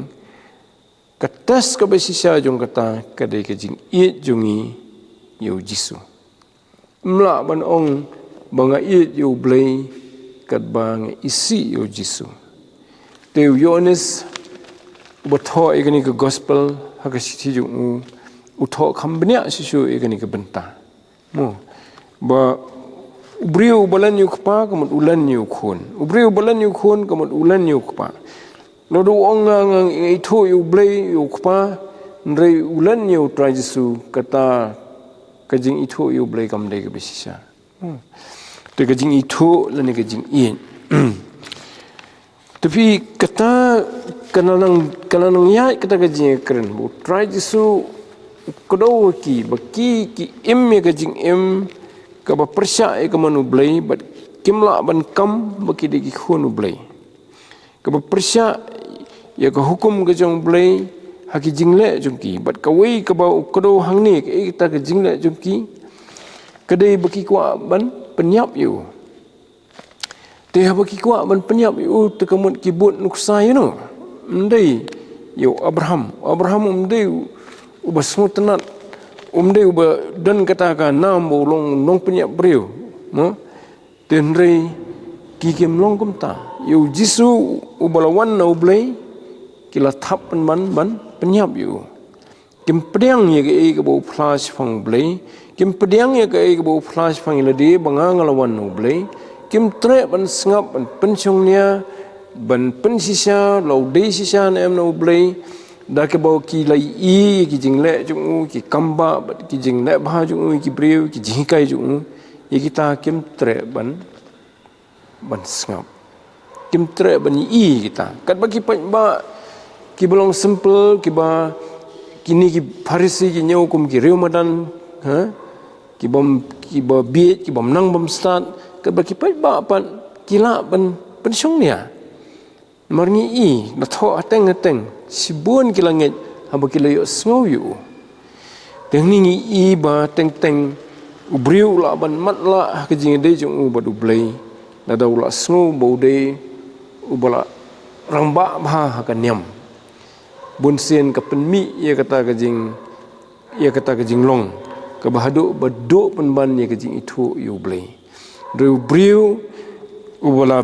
Ka test kaba shisha jong kata ka dei ka jingïeit jong ngi ïa u Jisu. Ym lah ban ong ba nga ïeit ïa u Blei katba nga isih ïa u Jisu. Te u Ïoannis uba thoh ïa kane ka gospel ha ka shithi jong u, u thoh kham bniah shisha ïa kane ka bynta. Mo. Ba u briew uba len ïa u kpa ka mut u len ïa u khun. U briew uba len ïa u khun ka mut u len ïa u kpa. Lada u ong nga, nga, nga ithuh ïa u Blei ïa u kpa, hynrei u len ïa u Trai Jisu, kata ka jingithuh ïa u Blei kam dei kaba shisha. Hmm. Te ka jingithuh lane ka jingïeit. Te phi kata ka la nang, ka la nang ïaid kata ka jingkren. Ba u Trai Jisu u kdew ha ki, ba ki, ki im ïa ka jingim kaba pyrshah ïa ka mon u Blei, bad kim lah ban kam ba ki dei ki khun u Blei. Kaba pyrshah ïa ka hukum ka jong u Blei ha ki jingleh jong ki. Bad kawei kaba u kdew hangne, kaei kata ka jingleh jong ki, ka dei ba ki kwah ban pynïap ïa u. Te haba ki kwah ban pynïap ïa u, te ka mut ki bud nuksa ïa uno? Ym dei ïa u Abraham. U Abraham um dei u, uba sngewtynnat, um dei uba don kata ka nam ba u long nongpynïap briew. Mo? Te hynrei ki kim long kumta. Ïa u Jisu uba la wan na u Blei, ki la thap pynban ban pynïap ïa u. Kim pdiang ïa kaei kaba u phla shaphang u Blei. Kim pdiang ïa kaei kaba u phla shaphang ïa lade ba nga, nga la wan na u Blei. Kim treh ban sngap, ban pynshongnia, ban pynshisha la u dei shisha ne em na u Blei. Da kaba ki la ïohi ïa ki jingleh jong u, ki kambah bad ki jingleh bha jong u ïa ki briew, ki jinghikai jong u, ïa kita kim treh ban, ban sngap. Kim treh ban ïohi ïa kita. Katba ki paidbah kiba long simple, kiba, kine ki Pharisi ki ñiew kum ki riewmadan, ha? Kibym, kiba bieit, kibym nang bym stad. Katba ki paidbah pat ki lah ban pynshongnia. Namar ngi i, la thoh hateng hateng, shibun ki la ngeit haba ki la ïohsngew ïa u. Te hangne ngi i ba teng teng u briew u lah ban matlah ha ka jingïadei jong u bad u Blei, lada u la sngew ba u dei uba la rangbah bha ha ka niam. Bun sien ka pynmih ïa kata ka jing, ïa kata ka jinglong kaba haduh ba duh pynban ïa ka jingithuh ïa u Blei. Hynrei u briew uba la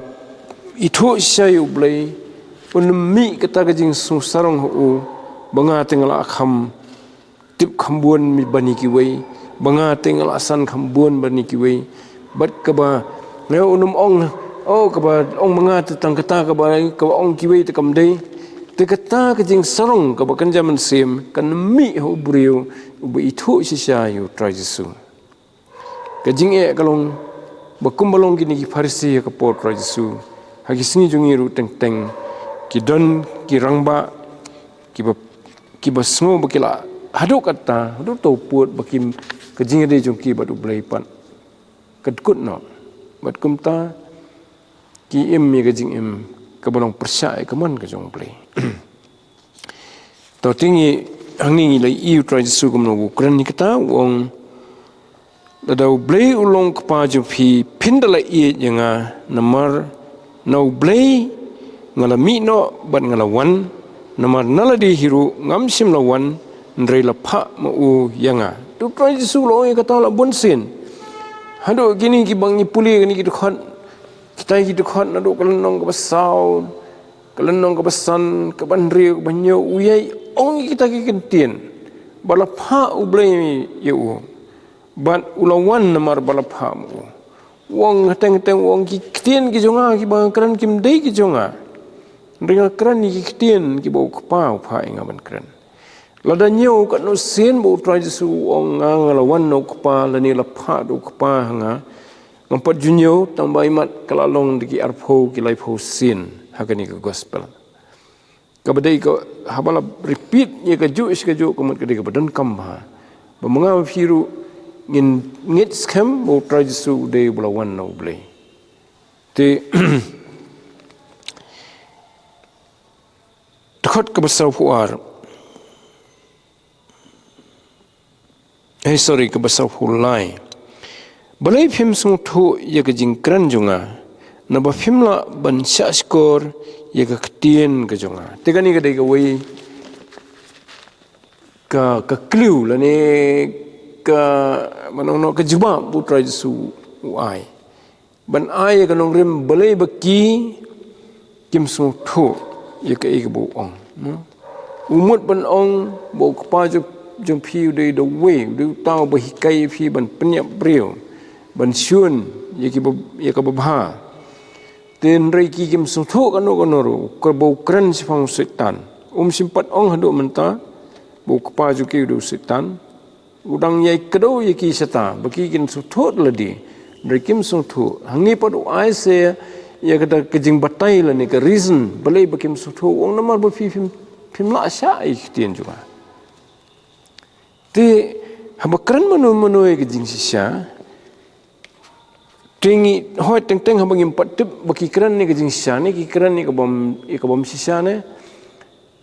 ithuh shisha ïa u Blei, un ym mih kata ka jingsngewsarong ha u ba nga te nga la kham tip kham bun ban ïa kiwei, ba nga te nga la san kham bun ban ïa kiwei. Bad kaba, nga, un ym ong, oh, kaba ong ma nga te tang kata, kaba, kaba ong kiwei te kam dei. Te kata ka jingsarong kaba kynja mynsiem kan ym mih ha u briew uba ithuh shisha ïa u Trai Jisu. Ka jingeh ka long ba kumba long kine ki Pharisi ha ka por u Trai Jisu, ha ki sngi jong ngi ruh teng teng ki don ki rangbah kiba, kiba sngew ba ki la haduh katta, haduh to pud ba kim, ka jingïadei jong ki bad u Blei pat ka dkut noh. Bad kumta ki im ïa ka jingim kaba long pyrshah ïa ka mon ka jong u Blei. To te ngi, hangne ngi la i u Trai Jisu kumno u kren ïa kata, u ong, lada u Blei u long kpa jong phi, phin da la ïeit ïa nga, namar na u Blei nga la mih noh bad nga la wan, namar na lade hi ruh ngam shym la wan, hynrei la phah ma u ïa nga. Te u Trai Jisu u la ong ïa kata la bun sien. Haduh kine kiba ngi pule kine ki dkhot, kita ki dkhot naduh ka lynnong kaba saw, ka lynnong kaba san, kaba hynriew, kaba hynñiew, u ïai ong ïa kita ki ktien ba la phah u Blei ïa u. Bad u la wan namar ba la phah ma u. U ong hateng hateng, u ong ki ktien ki jong nga kiba nga kren kim dei ki jong nga. Hynrei nga kren ïa ki ktien kiba u Kpa u phah ïa nga ban kren. Lada ñiew katno sien ba u Trai Jisu u ong nga, nga la wan na u Kpa, lane la phah da u Kpa ha nga, ngam pat ju ñiew, tang ba imat ka la long da ki arphew ki laiphew sien ha kane ka gospel. Kaba dei ka, haba la repeat ïa kajuh shi kajuh ka mut ka dei kaba donkam bha ba ma nga ma phi ruh ngin ngeit skhem ba u Trai Jisu u dei uba la wan na u Blei. Te dkhot kaba sawphew ar. Eh, sorry, kaba sawphew lai. Balei phim sngewthuh ïa ka jingkren jong nga, naba phim lah ban shahshkor ïa ka ktien ka jong nga. Te kane ka dei kawei ka, ka kliu lane ka, ban ong noh, ka jubab ba U Trai Jisu u ai. Ban ai ïa ka nongrim balei ba ki kim sngewthuh ïa kaei kaba u ong. Hmm? U mut ban ong ba u kpa jong, jong phi u dei da uwei, u dei uta uba hikai ïa phi ban pynïap briew, ban shun ïa ki ba, ïa kaba bha. Te hynrei ki kim sngewthuh kano kano ruh, kaba u kren shaphang u Soitan. Um shym pat ong haduh mynta ba u kpa jong ki u dei u Soitan. U dang ïai kdew ïa ki shata ba ki kin sngewthuh lade. Hynrei kim sngewthuh. Hangne pat u ai sa ïa kata ka jingbatai lane ka reason balei ba kim sngewthuh. U ong namar ba phi phim, phim lah shah ïa ki ktien jong nga. Te haba kren mano mano ïa ka jingshisha, te ngi, hooid, teng teng haba ngim pat tip ba ki kren ïa ka jingshisha ne ki kren ïa ka bym, ïa ka bym shisha ne.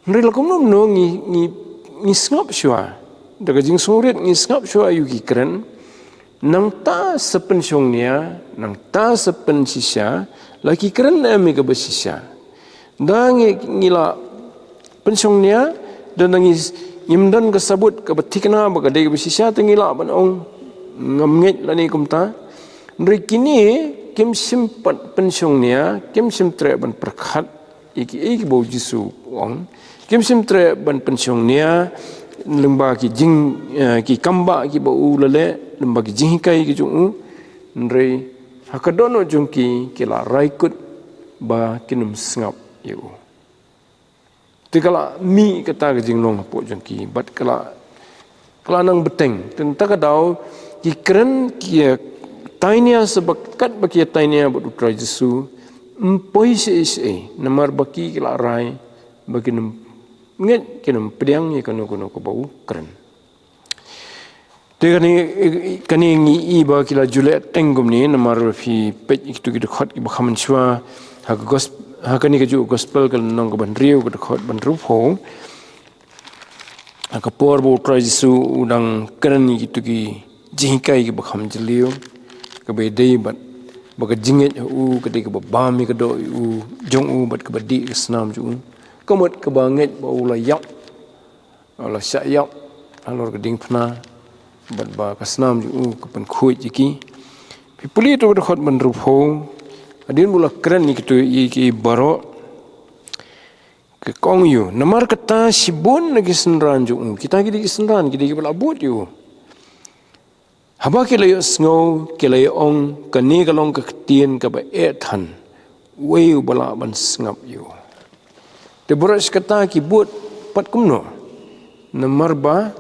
Hynrei la kumno kumno ngi, ngi, ngi sngap shuwa. Da ka jingsngewrit ngi sngap shuwa ïa ki kren. Nangta sa pynshongnia, nangta sa pynshisha, la ki kren em ïa kaba shisha. Da ngi, ngi la pynshongnia, da ngi, ngim don ka sabut kaba thikna ba ka dei kaba shisha, te ngi lah ban ong ngam ngeit lane kumta. Hynrei kine kim shym pat pynshongnia, kim shym treh ban pyrkhat ïa kiei kiba u Jisu u ong. Kim shym treh ban pynshongnia lyngba ki jing, eh, ki kambah kiba u la leh, lyngba ki jinghikai ki jong u. Hynrei ha ka dohnud jong ki, ki la rai kut ba kin ym sngap ïa u. Te ka la mih kata ka jinglong hapoh jong ki, bad ka la, ka la nang bteng. Te nangta ka daw ki kren ki ïatainia sa ba katba ki ïatainia bad U Trai Jisu, ym poi shaei shaei, namar ba ki, ki la rai ba kin ym ngeit, kin ym pdiang ïa kano kano kaba u kren. Te kane, kane ngi i ba ki la ju leh teng kumne, namar phi peit ïa kitu ki dkhot kiba kham mynshuwa ha ka gos-, ha kane kajuh ka gospel ka lynnong kaba hynriew ka dkhot ba hynriewphew. Ha ka por ba U Trai Jisu u dang kren ïa kitu ki jinghikai kiba kham jylliew, kaba ïadei bad ba ka jingngeit ha u ka dei kaba bam ïa ka doh ïa u, jong u bad kaba dih ïa ka snam jong u. Ka mut kaba ngeit ba u la ïap, la shah ïap halor ka diengphna, bad ba ka snam jong u ka pynkhuid ïa ki. Phi pule ïa tu ka dkhot ba hynriewphew, hadien ba u la kren ïa kitu ïa ki baroh, ka ong ïa u, namar kata shibun na ki synran jong u, kita ki dei ki synran, ki dei kiba la bud ïa u. Haba ki la ïohsngew, ki la ïa-ong, kane ka long ka ktien kaba eh than, uei uba lah ban sngap ïa u. Te baroh shi katta ki bud pat kumno, namar ba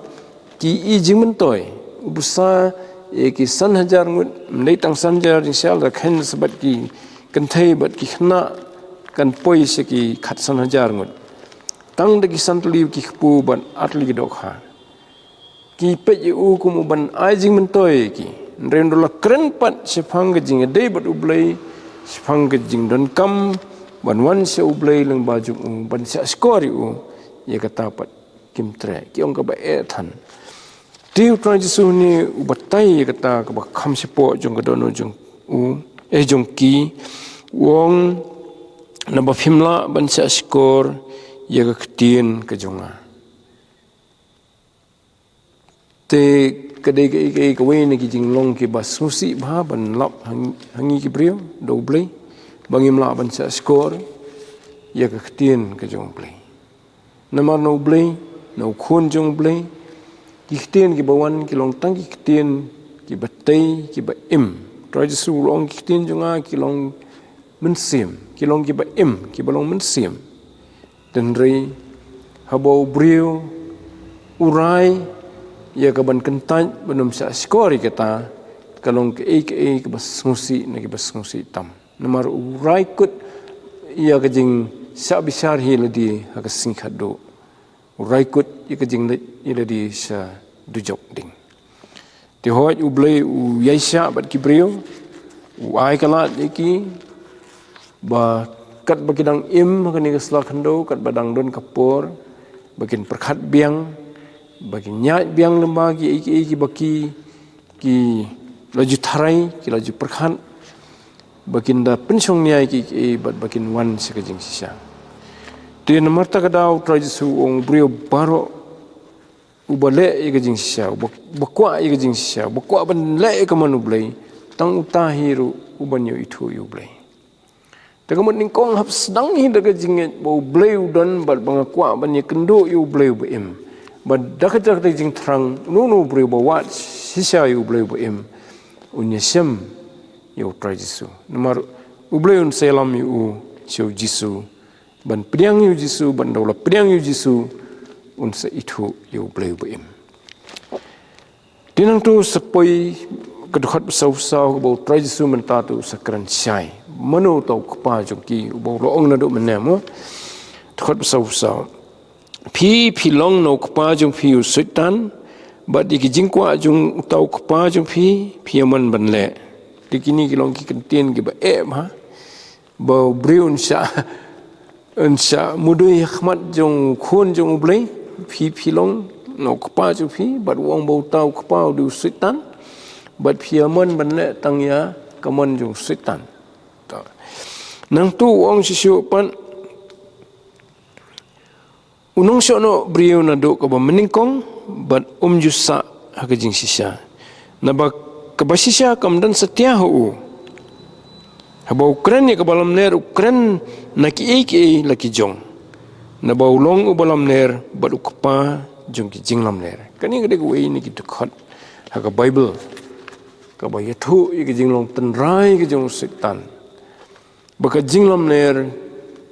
ki i jingmyntoi, u bsa ïa ki san hajar ngut, ym dei tang san hajar jingshisha, la khein sa bad ki kynthei bad ki khynnah, kan poi sha ki khatsan hajar ngut. Tang da ki san tylli ki kpu bad ar tylli ki dohkha. Ki peit ïa u kum u ban ai jingmyntoi ïa ki. Hynrei ynda u la kren pat shaphang ka jingïadei bad U Blei, shaphang ka jingdonkam ban wan sha U Blei lyngba jong u, ban shahshkor ïa u, ïa kata pat kim treh. Ki ong kaba eh than. Te U Trai Jisu une u batai ïa kata kaba kham shapoh jong ka dohnud jong u, eh, jong ki, u ong, naba phim lah ban shahshkor ïa ka ktien ka jong nga. Te ka dei kaei kaei kawei na ki jinglong kiba sngewsih bha ban lap ha ngi, ha ngi ki briew da U Blei, ba ngim lah ban shahshkor ïa ka ktien ka jong U Blei. Namar na U Blei, na U Khun jong U Blei, ki ktien kiba wan ki long tang ki ktien kiba tei, kiba im. Trai Jisu u la ong ki ktien jong nga ki long mynsiem, ki long kiba im, kiba long mynsiem. Hynrei haba u briew u rai ïa ka ban kyntait ban ym shahshkor ïa kata, ka long kaei kaei kaba sngewsih na kiba sngewsih tam. Namar u rai kut ïa ka jingshah bishar hi lade ha ka sngi khatduh. U rai kut ïa ka jingleit ïa lade sha dujok ding. Te hooid U Blei u ïaishah bad ki briew, u ai ka lad ïa ki, ba katba ki dang im ha kane ka sla khyndew, katba dang don ka por, ba kin pyrkhat biang, ba kin ïaid biang lyngba kiei kiei kiba ki, ki la ju tharai, ki la ju pyrkhat, ba kin da pynshong nia ïa kiei kiei, bad ba kin wan sha ka jingshisha. Te namar kata ka daw Trai Jisu u ong u briew baroh uba leh ïa ka jingshisha, uba, uba kwah ïa ka jingshisha, uba kwah ban leh ïa ka mon U Blei, tang uta hi ruh u ban ïoh ithuh ïa U Blei. Te ka mut nyngkong hap sdang hi da ka jingngeit ba U Blei u don bad ba nga kwah ban ïakynduh ïa U Blei uba im. Bad da kata ka jingthrang, uno uno u briew uba wad shisha ïa U Blei uba im, un ïashem ïa U Trai Jisu. Namar U Blei un sa ïalam ïa u sha U Jisu, ban pdiang ïa U Jisu, ban da u la pdiang ïa U Jisu, un sa ithuh ïa U Blei uba im. Te nangta sa poi ka dkhot ba saw saw, kaba U Trai Jisu mynta te u sa kren shai. Mano uta u kpa jong ki, uba u la ong naduh mynne mo? Dkhot ba saw saw. Phi, phi long na u kpa jong phi u Soitan, bad ïa ki jingkwah jong uta u kpa jong phi, phi ïa mon ban leh. Te kine ki long ki kyntien kiba eh bha. Ba u briew un shah, un shah mudui ha khmat jong u Khun jong U Blei, phi, phi long na u kpa jong phi, bad u ong ba uta u kpa u dei u Soitan, bad phi ïa mon ban leh tang ïa ka mon jong u Soitan. To. Nangta u ong shisha pat, u nongshohnoh briew naduh kaba mynnyngkong, bad um ju sah ha ka jingshisha. Naba kaba shisha kam don satia ha u. Haba u kren ïa kaba lamler, u kren na kiei kiei la ki jong. Naba u long uba lamler bad u kpa jong ki jinglamler. Kane ka dei kawei na ki dkhot ha ka Baibl kaba ïathuh ïa ka jinglong tynrai ka jong u Soitan. Ba ka jinglamler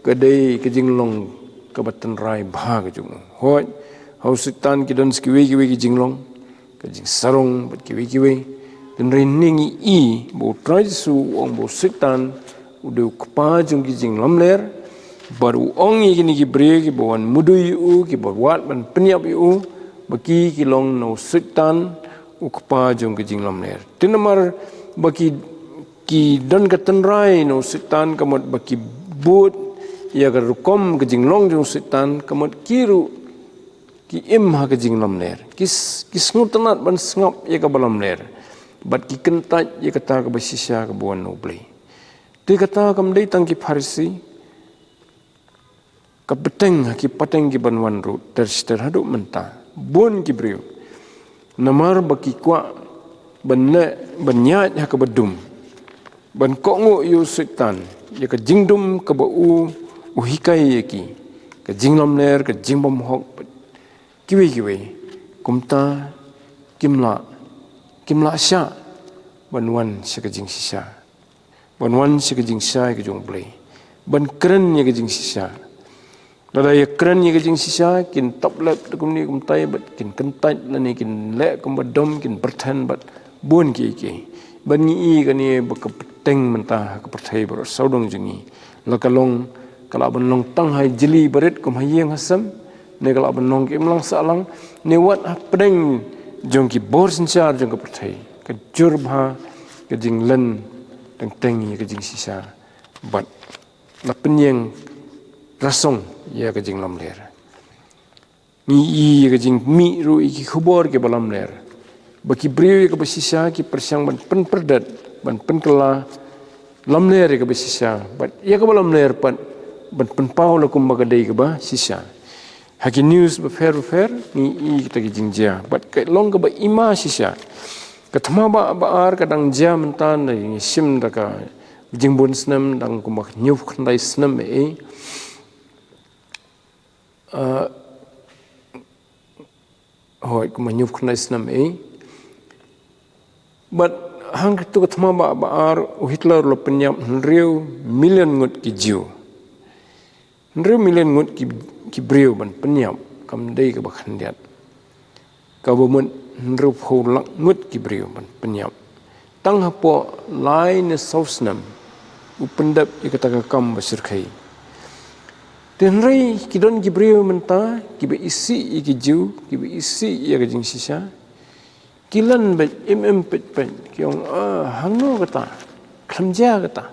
ka dei ka jinglong kaba tynrai bha ka jong u. Hooid, ha u Soitan ki don sa kiwei kiwei ki jinglong, ka jingsarong bad kiwei kiwei. Tynrai ne ngi i ba U Trai Jisu u ong ba u Soitan u dei u kpa jong ki jinglamler, bad u ong ïa kine ki briew kiba wan mudui ïa u, kiba wad ban pynïap ïa u, ba ki ki long na u Soitan u kpa jong ki jinglamler. Te namar ba ki ki don ka tynrai na u Soitan, ka mut ba ki bud ïa ka rukom ka jinglong jong u Soitan, ka mut ki ruh ki im ha ka jinglamler. Ki s-, ki sngewtynnat ban sngap ïa kaba lamler. Bad ki kyntait ïa kata kaba shisha kaba wan na U Blei. Te kata kam dei tang ki Pharisi, ka pateng, ha ki pateng ki ban wan ruh ter ter haduh mynta. Bun ki briew. Namar ba ki kwah ban leh, ban ïaid ha kaba dum. Ban kohnguh ïa u Soitan, ïa ka jingdum kaba u, u hikai ïa ki. Ka jinglamler, ka jingbymhok, kiwei kiwei. Kumta kim lah, kim lah shah ban wan sha ka jingshisha. Ban wan sha ka jingshai ka jong U Blei. Ban kren ïa ka jingshisha. Lada ïa kren ïa ka jingshisha, kin toplep da kumne kumtai, bad kin kyntait lane kin leh kumba dom, kin pretend bad bun kiei kiei. Bad ngi i kane ba ka pateng mynta ha ka pyrthei baroh sawdong jong ngi. La ka long, ka lah ban long tang ha jylliew barit kum ha ïing ha sem, ne ka lah ban long ka imlang sahlang, ne wat hapdeng jong ki bor synshar jong ka pyrthei. Ka jur bha ka jinglen teng teng ïa ka jingshisha. Bad la pynïeng rasong ïa ka jinglamler. Ngi i ïa ka jingmih ruh ïa ki khubor kiba lamler. Ba ki briew ïa kaba shisha ki pyrshang ban pynpyrdet, ban pynkylla lamler ïa kaba shisha. Bad ïa kaba lamler pat ban pynpaw la kumba ka dei kaba shisha. Ha ki news bapher bapher ngi i kita ki jingjia. Bad ka long kaba ima shisha. Ka thma ba, ba ar ka dang jia mynta, ngi shim da ka jingbun snem, dang kumba hynñiew khyndai snem eh. Ah, hooid, kumba hynñiew khyndai snem eh. Bad hangto ka thma ba, ba ar u Hitler u la pynïap hynriew million ngut ki Jiw. Hynriew million ngut ki, ki briew ban pynïap, kam dei kaba khyndiat. Kaba mut hynriewphew lak ngut ki briew ban pynïap. Tang hapoh lai ne saw snem u pyndep ïa kata ka kam ba shyrkhei. Te hynrei ki don ki briew mynta kiba isih ïa ki Jiw, kiba isih ïa ka jingshisha. Ki len beit im im peit peit, ki ong, ah, hangno kata, khlem jia kata.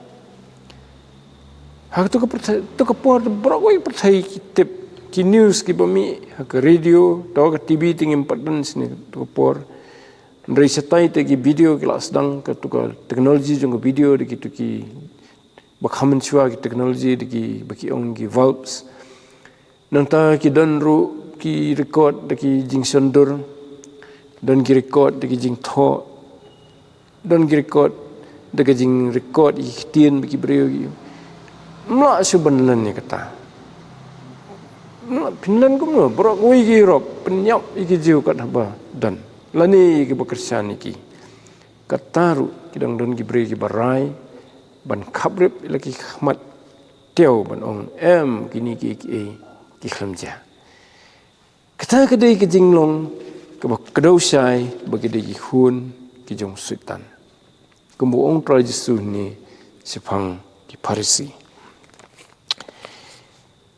Ha kato ka pyrthei, to ka por baroh kawei ka pyrthei ki tip, ki news kiba mih ha ka radio, to ka T V te ngim pat don shane kato ka por. Hynrei shatai te ki video ki la sdang, kato ka technology jong ka video da kito kiba kham mynshuwa ki technology da kiba ki ong ki valves. Nangta ki don ruh ki record da ki jingshondur, don ki record da ki jingthoh, don ki record da ki jingrecord ïa ki ktien ba ki briew ki. Mlah shu ban len ïa kata. Mlah pynlen kumno, baroh kawei ki Europe pynïap ïa ki Jiw kat haba don, lane ïa ki ba kyrshan ïa ki. Kata ruh ki dang don ki briew ki ba rai ban khaprip ïa la ki khmat tiaw ban ong em kine ki, ki, ki khlem jia. Kata ka dei ka jinglong kaba kdew shai ba ki dei ki khun ki jong Soitan, kumba ong Trai Jisu ne shaphang ki Pharisi.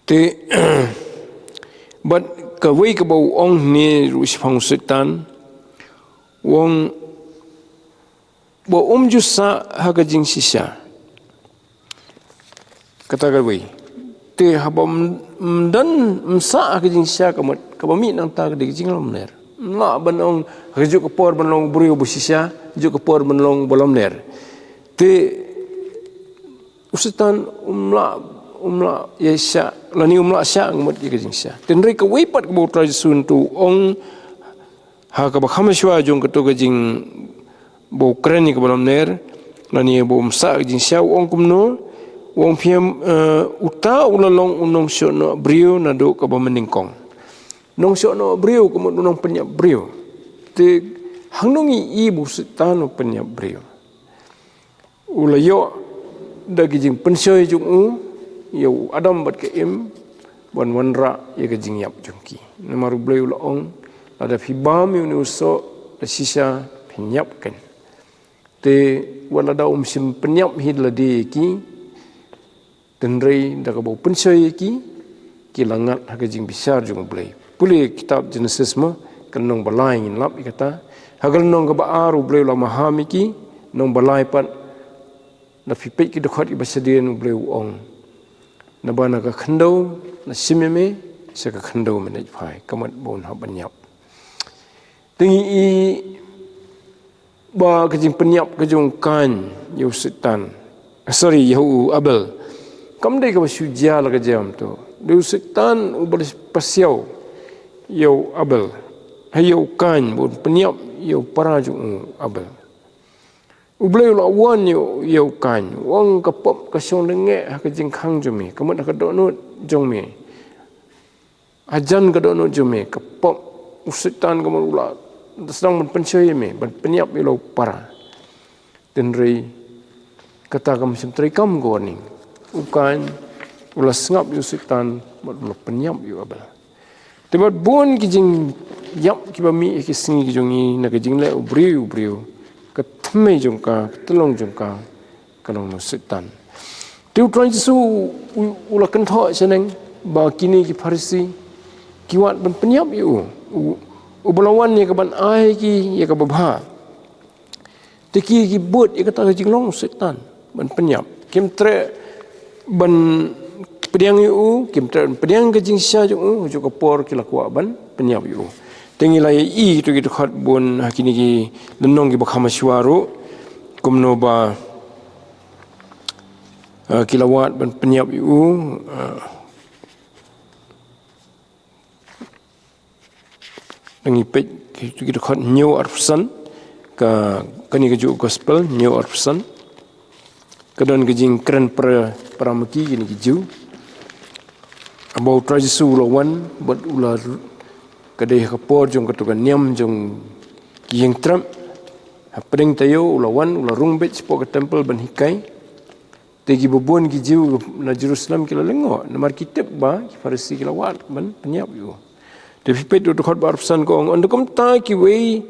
Te bad kawei kaba u ong ne ruh shaphang Soitan, u ong ba um ju sah ha ka jingshisha. Kata kawei. Te haba m-, m-, don, ym sah ha ka jingshisha ka mut kaba mih nangta ka dei ka jinglymler. Mlah ban ong ha ka juk ka por ban long briew ba shisha, juk ka por ban long ba lymler. Te u Soitan um lah, um lah ïa shah, lane um lah shah ngut ïa ka jingshisha. Te hynrei kawei pat kaba u Trai Jisu u ong ha kaba kham shuwa jong kato ka jing ba u kren ïa kaba lymler, lane ba um sah ka jingshisha, u ong kumno, u ong phi em, eh, uta u la long u nongshohnoh briew naduh kaba mynnyngkong. Nongshohnoh briew ka mut u nongpynïap briew. Te hangno ngi i ba u Soitan u pynïap briew? U la ïoh da ki jingpynshoi jong u ïa u Adam bad ka Im ban wanrah ïa ka jingïap jong ki. Namar U Blei u la ong, lada phi bam ïa une u soh, da shisha phin ïap kein. Te wat lada um shym pynïap hi da lade ïa ki, hynrei da kaba u pynshoi ïa ki, ki la ngat ha ka jingbishar jong U Blei. Pule kitab Genesis mo, ka lynnong ba lai ngin lap ïa kata. Ha ka lynnong kaba ar U Blei u la maham ïa ki, lynnong ba lai pat, lada phi peit ki dkhot kiba shadien U Blei u ong, naba na ka khyndew la shim ïa me, sha ka khyndew me leit phai, ka mut ba un hap ban ïap. Te ngi i ba ka jingpynïap ka jong u Kain ïa u Soitan, sorry, ïa u Abel, kam dei kaba shu jia la ka jia, to dei u Soitan uba la pasiaw ïa u Abel, ha ïa u Kain, ba un pynïap ïa u para jong u Abel. U Blei u la wan ïa u, ïa u Kain, u ong ka pop ka shong lyngngoh ha ka jingkhang jong me, ka mut ha ka dohnud jong me. Hajan ka dohnud jong me, ka pop, u Soitan ka mut u la sdang ban pynshoi ïa me, ban pynïap ïa la u para. Hynrei kata kam shym treikam ka warning. U Kain u la sngap ïa u Soitan, bad u la pynïap ïa u Abel. Te bad bun ki jingïap kiba mih ha ki sngi ki jong ngi na ka jingleh u briew u briew, ka thymmei jong ka, ka tyllong jong ka, ka long na u Soitan. Te u Trai Jisu u, u la kynthoh shaneng ba kine ki Pharisi ki wad ban pynïap ïa u. U, uba la wan ïa ka ban ai ki ïa kaba bha. Te ki, ki bud ïa kata ka jinglong u Soitan ban pynïap. Kim treh ban pdiang ïa u, kim treh ban pdiang ka jingshisha jong u, ha kajuh ka por ki la kwah ban pynïap ïa u. Te ngi la ïohi ïa kito ki dkhot bun ha kine ki lynnong kiba kham shuwa ruh, kumno ba, eh, ki la wad ban pynïap ïa u, eh, Ngi peit ki, ki dkhot hynñiew arphew san, ka, kane kajuh gospel, hynñiew arphew san. Ka don ka jingkren para, para ma ki, kine ki Jiw. Haba u Trai Jisu u la wan, bad u la, ka dei ha ka por jong kato ka niam jong ki ïing trep. Hapdeng taïew u la wan, u la rung beit shapoh ka temple ban hikai. Te kiba bun ki Jiw na Jerusalem ki la lyngngoh, namar ki tip ba ki Pharisi ki la wad ban pynïap ïa u. Te phi peit u dkhot ba arphew san ka ong, ynda kumta kiwei,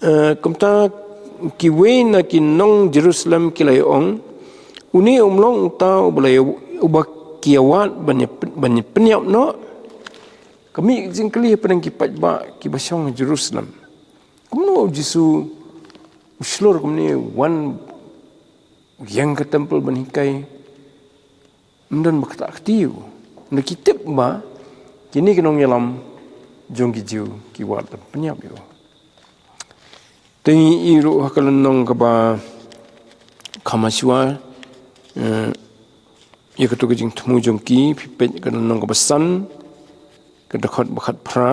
eh, kumta kiwei na ki nong Jerusalem ki la ïa ong, une um long uta uba la ïa, uba ki ïa wad ban ïa, ban ïa pynïap noh. Ka mih ka jingkylli hapdeng ki paidbah kiba shong ha Jerusalem. Kumno u Jisu u shlur kumne, wan u ïeng ka temple ban hikai. Ym don ba ktah kti ïa u. Ynda ki tip ba kine ki nongïalam jong ki Jiw ki wad ban pynïap ïa u. Te ngi ïohi ruh ha ka lynnong kaba kham shuwa, eh, ïa kato ka jingthmu jong ki, phi peit ka lynnong kaba san, ka dkhot ba khatphra.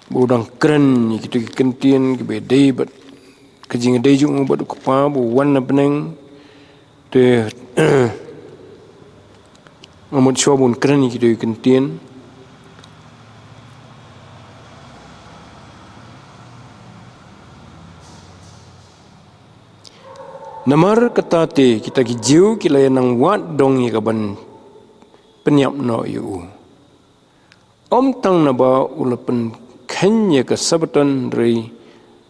Ba u dang kren ïa kito ki kyntien kiba dei bad ka jingïadei jong u bad u Kpa ba u wan na bneng. Te nga mut shuwa ba un kren ïa kito ki kyntien. Namar kata te kita ki Jiw ki la ïa nang wad dong ïa ka ban pynïap noh ïa u. Ym tang naba u la pynkheiñ ïa ka Sabbaton hynrei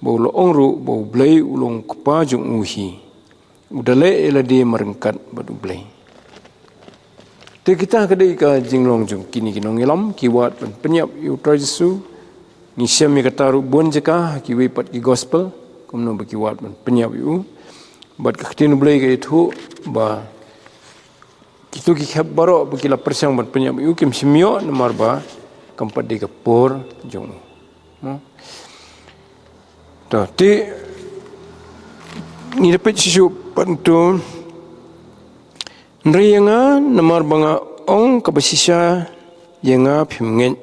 ba u la ong ruh ba U Blei u long u Kpa jong u hi. U da leh ïa lade marryngkat bad U Blei. Te kita ka dei ka jinglong jong kine ki nongïalam ki wad ban pynïap ïa U Trai Jisu. Ngi shem ïa kata ruh bun jaka ha kiwei pat ki gospel kumno ba ki wad ban pynïap ïa u. Bad ka ktien U Blei ka ïathuh ba kito ki khep baroh ba ki la pyrshang ban pynïap ïa u kim shym ïoh namar ba kam pat dei ka por jong u. To te ngi da peit shisha pat to. Hynrei ïa nga namar ba nga ong kaba shisha ïa nga phim ngeit.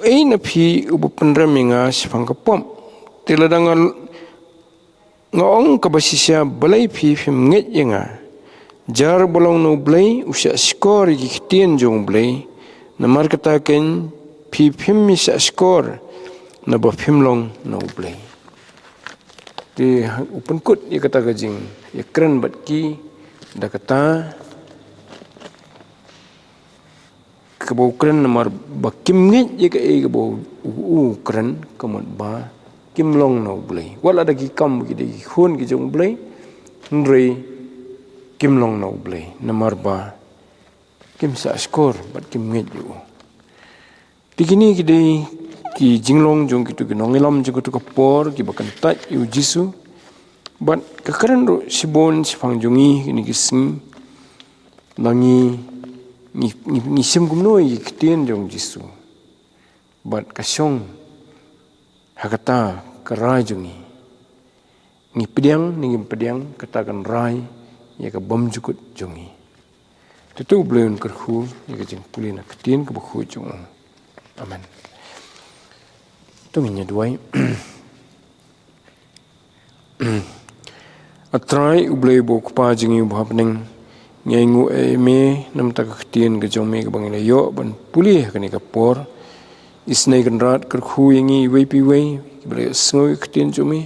Uei na phi uba pynrem ïa nga shaphang ka pop? Te lada nga nga ong kaba shisha balei phi phim ngeit ïa nga? Jar ba long na U Blei u shah shkor ïa ki ktien jong U Blei. Namar kata keiñ phi phim ïa shah shkor naba phim long na U Blei. Te u pynkut ïa kata ka jing ïa kren bad ki da kata kaba u kren namar ba kim ngeit ïa kaei kaba u u kren ka mut ba kim long na U Blei. Wat la da ki kam ba ki dei ki khun ki jong U Blei hynrei kim long na U Blei namar ba kim shah shkor bad kim ngeit ïa u. Te kine ki dei ki jinglong jong kito ki nongïalam jong kito ka por kiba kyntait ïa U Jisu. Bad ka kren ruh shibun shaphang jong ngi kine ki sngi. Ba ngi ngi ngi, ngi shim kumno ïa ki ktien jong U Jisu. Bad ka shong ha kata ka rai jong ngi. Ngi pdiang ne ngim pdiang kata kan rai ïa ka bymjukut jong ngi. Te to U Blei un kyrkhu ïa ka jingpule na ka ktien kaba khuid jong u. Amen. To ngin ïa duwai. A Trai U Blei uba u Kpa jong ngi uba ha bneng, ngi ainguh ïa me namar ka ktien ka jong me kaba ngi la ïoh ban pule ha kane ka por. Isynei Kynrad kyrkhu ïa ngi iwei pa iwei kiba la ïohsngew ïa ka ktien jong me.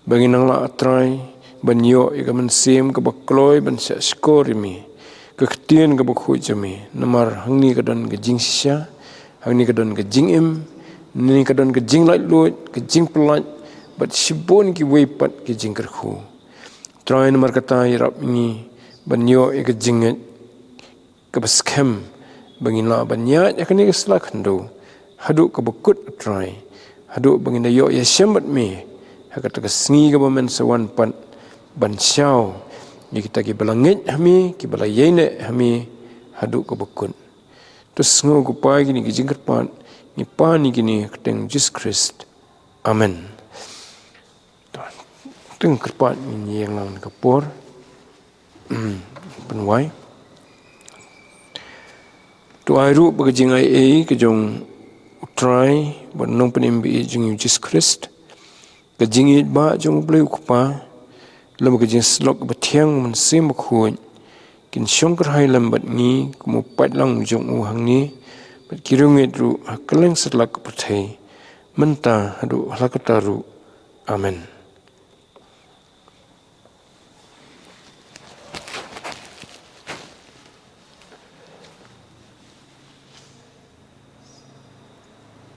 Ba ngin nang lah A Trai ban ïoh ïa ka mynsiem kaba kloi ban shah shkor ïa me, ka ktien kaba khuid jong me. Namar hangne ka don ka jingshisha, hangne ka don ka jingim, hangne ka don ka jinglaitluid, ka jingpyllait bad shibun kiwei pat ki jingkyrkhu. Trai namar kata ïarap ïa ngi ban ïoh ïa ka jingngeit kaba skhem ba ngin lah ban ïaid ha kane ka sla khyndew haduh kaba kut A Trai, haduh ba ngin da ïoh ïashem bad me ha kata ka sngi kaba men sa wan pat ban shaw ïa kita kiba la ngeit ha me, kiba la ïaineh ha me haduh kaba kut. To sngew ko Pa ïa kine ki jingkyrpad, ngi pan ïa kine ha ka kyrteng Jisu Khrist. Amen. To, to ngin kyrpad, ngin ïeng lang na ka por. Pynwai. To ai ruh ba ka jingaiei ka jong U Trai bad Nongpynim ba ïeit jong ngi U Jisu Khrist, ka jingïeit ba jong U Blei U Kpa, lem bad ka jingsyllok ba thiang Mynsiem Bakhuid, kin shong kyrhai lem bad ngi kum u paidlang jong u hangne bad ki riewngeit ruh ha kylleng satlak ka pyrthei, mynta haduh hala karta ruh. Amen.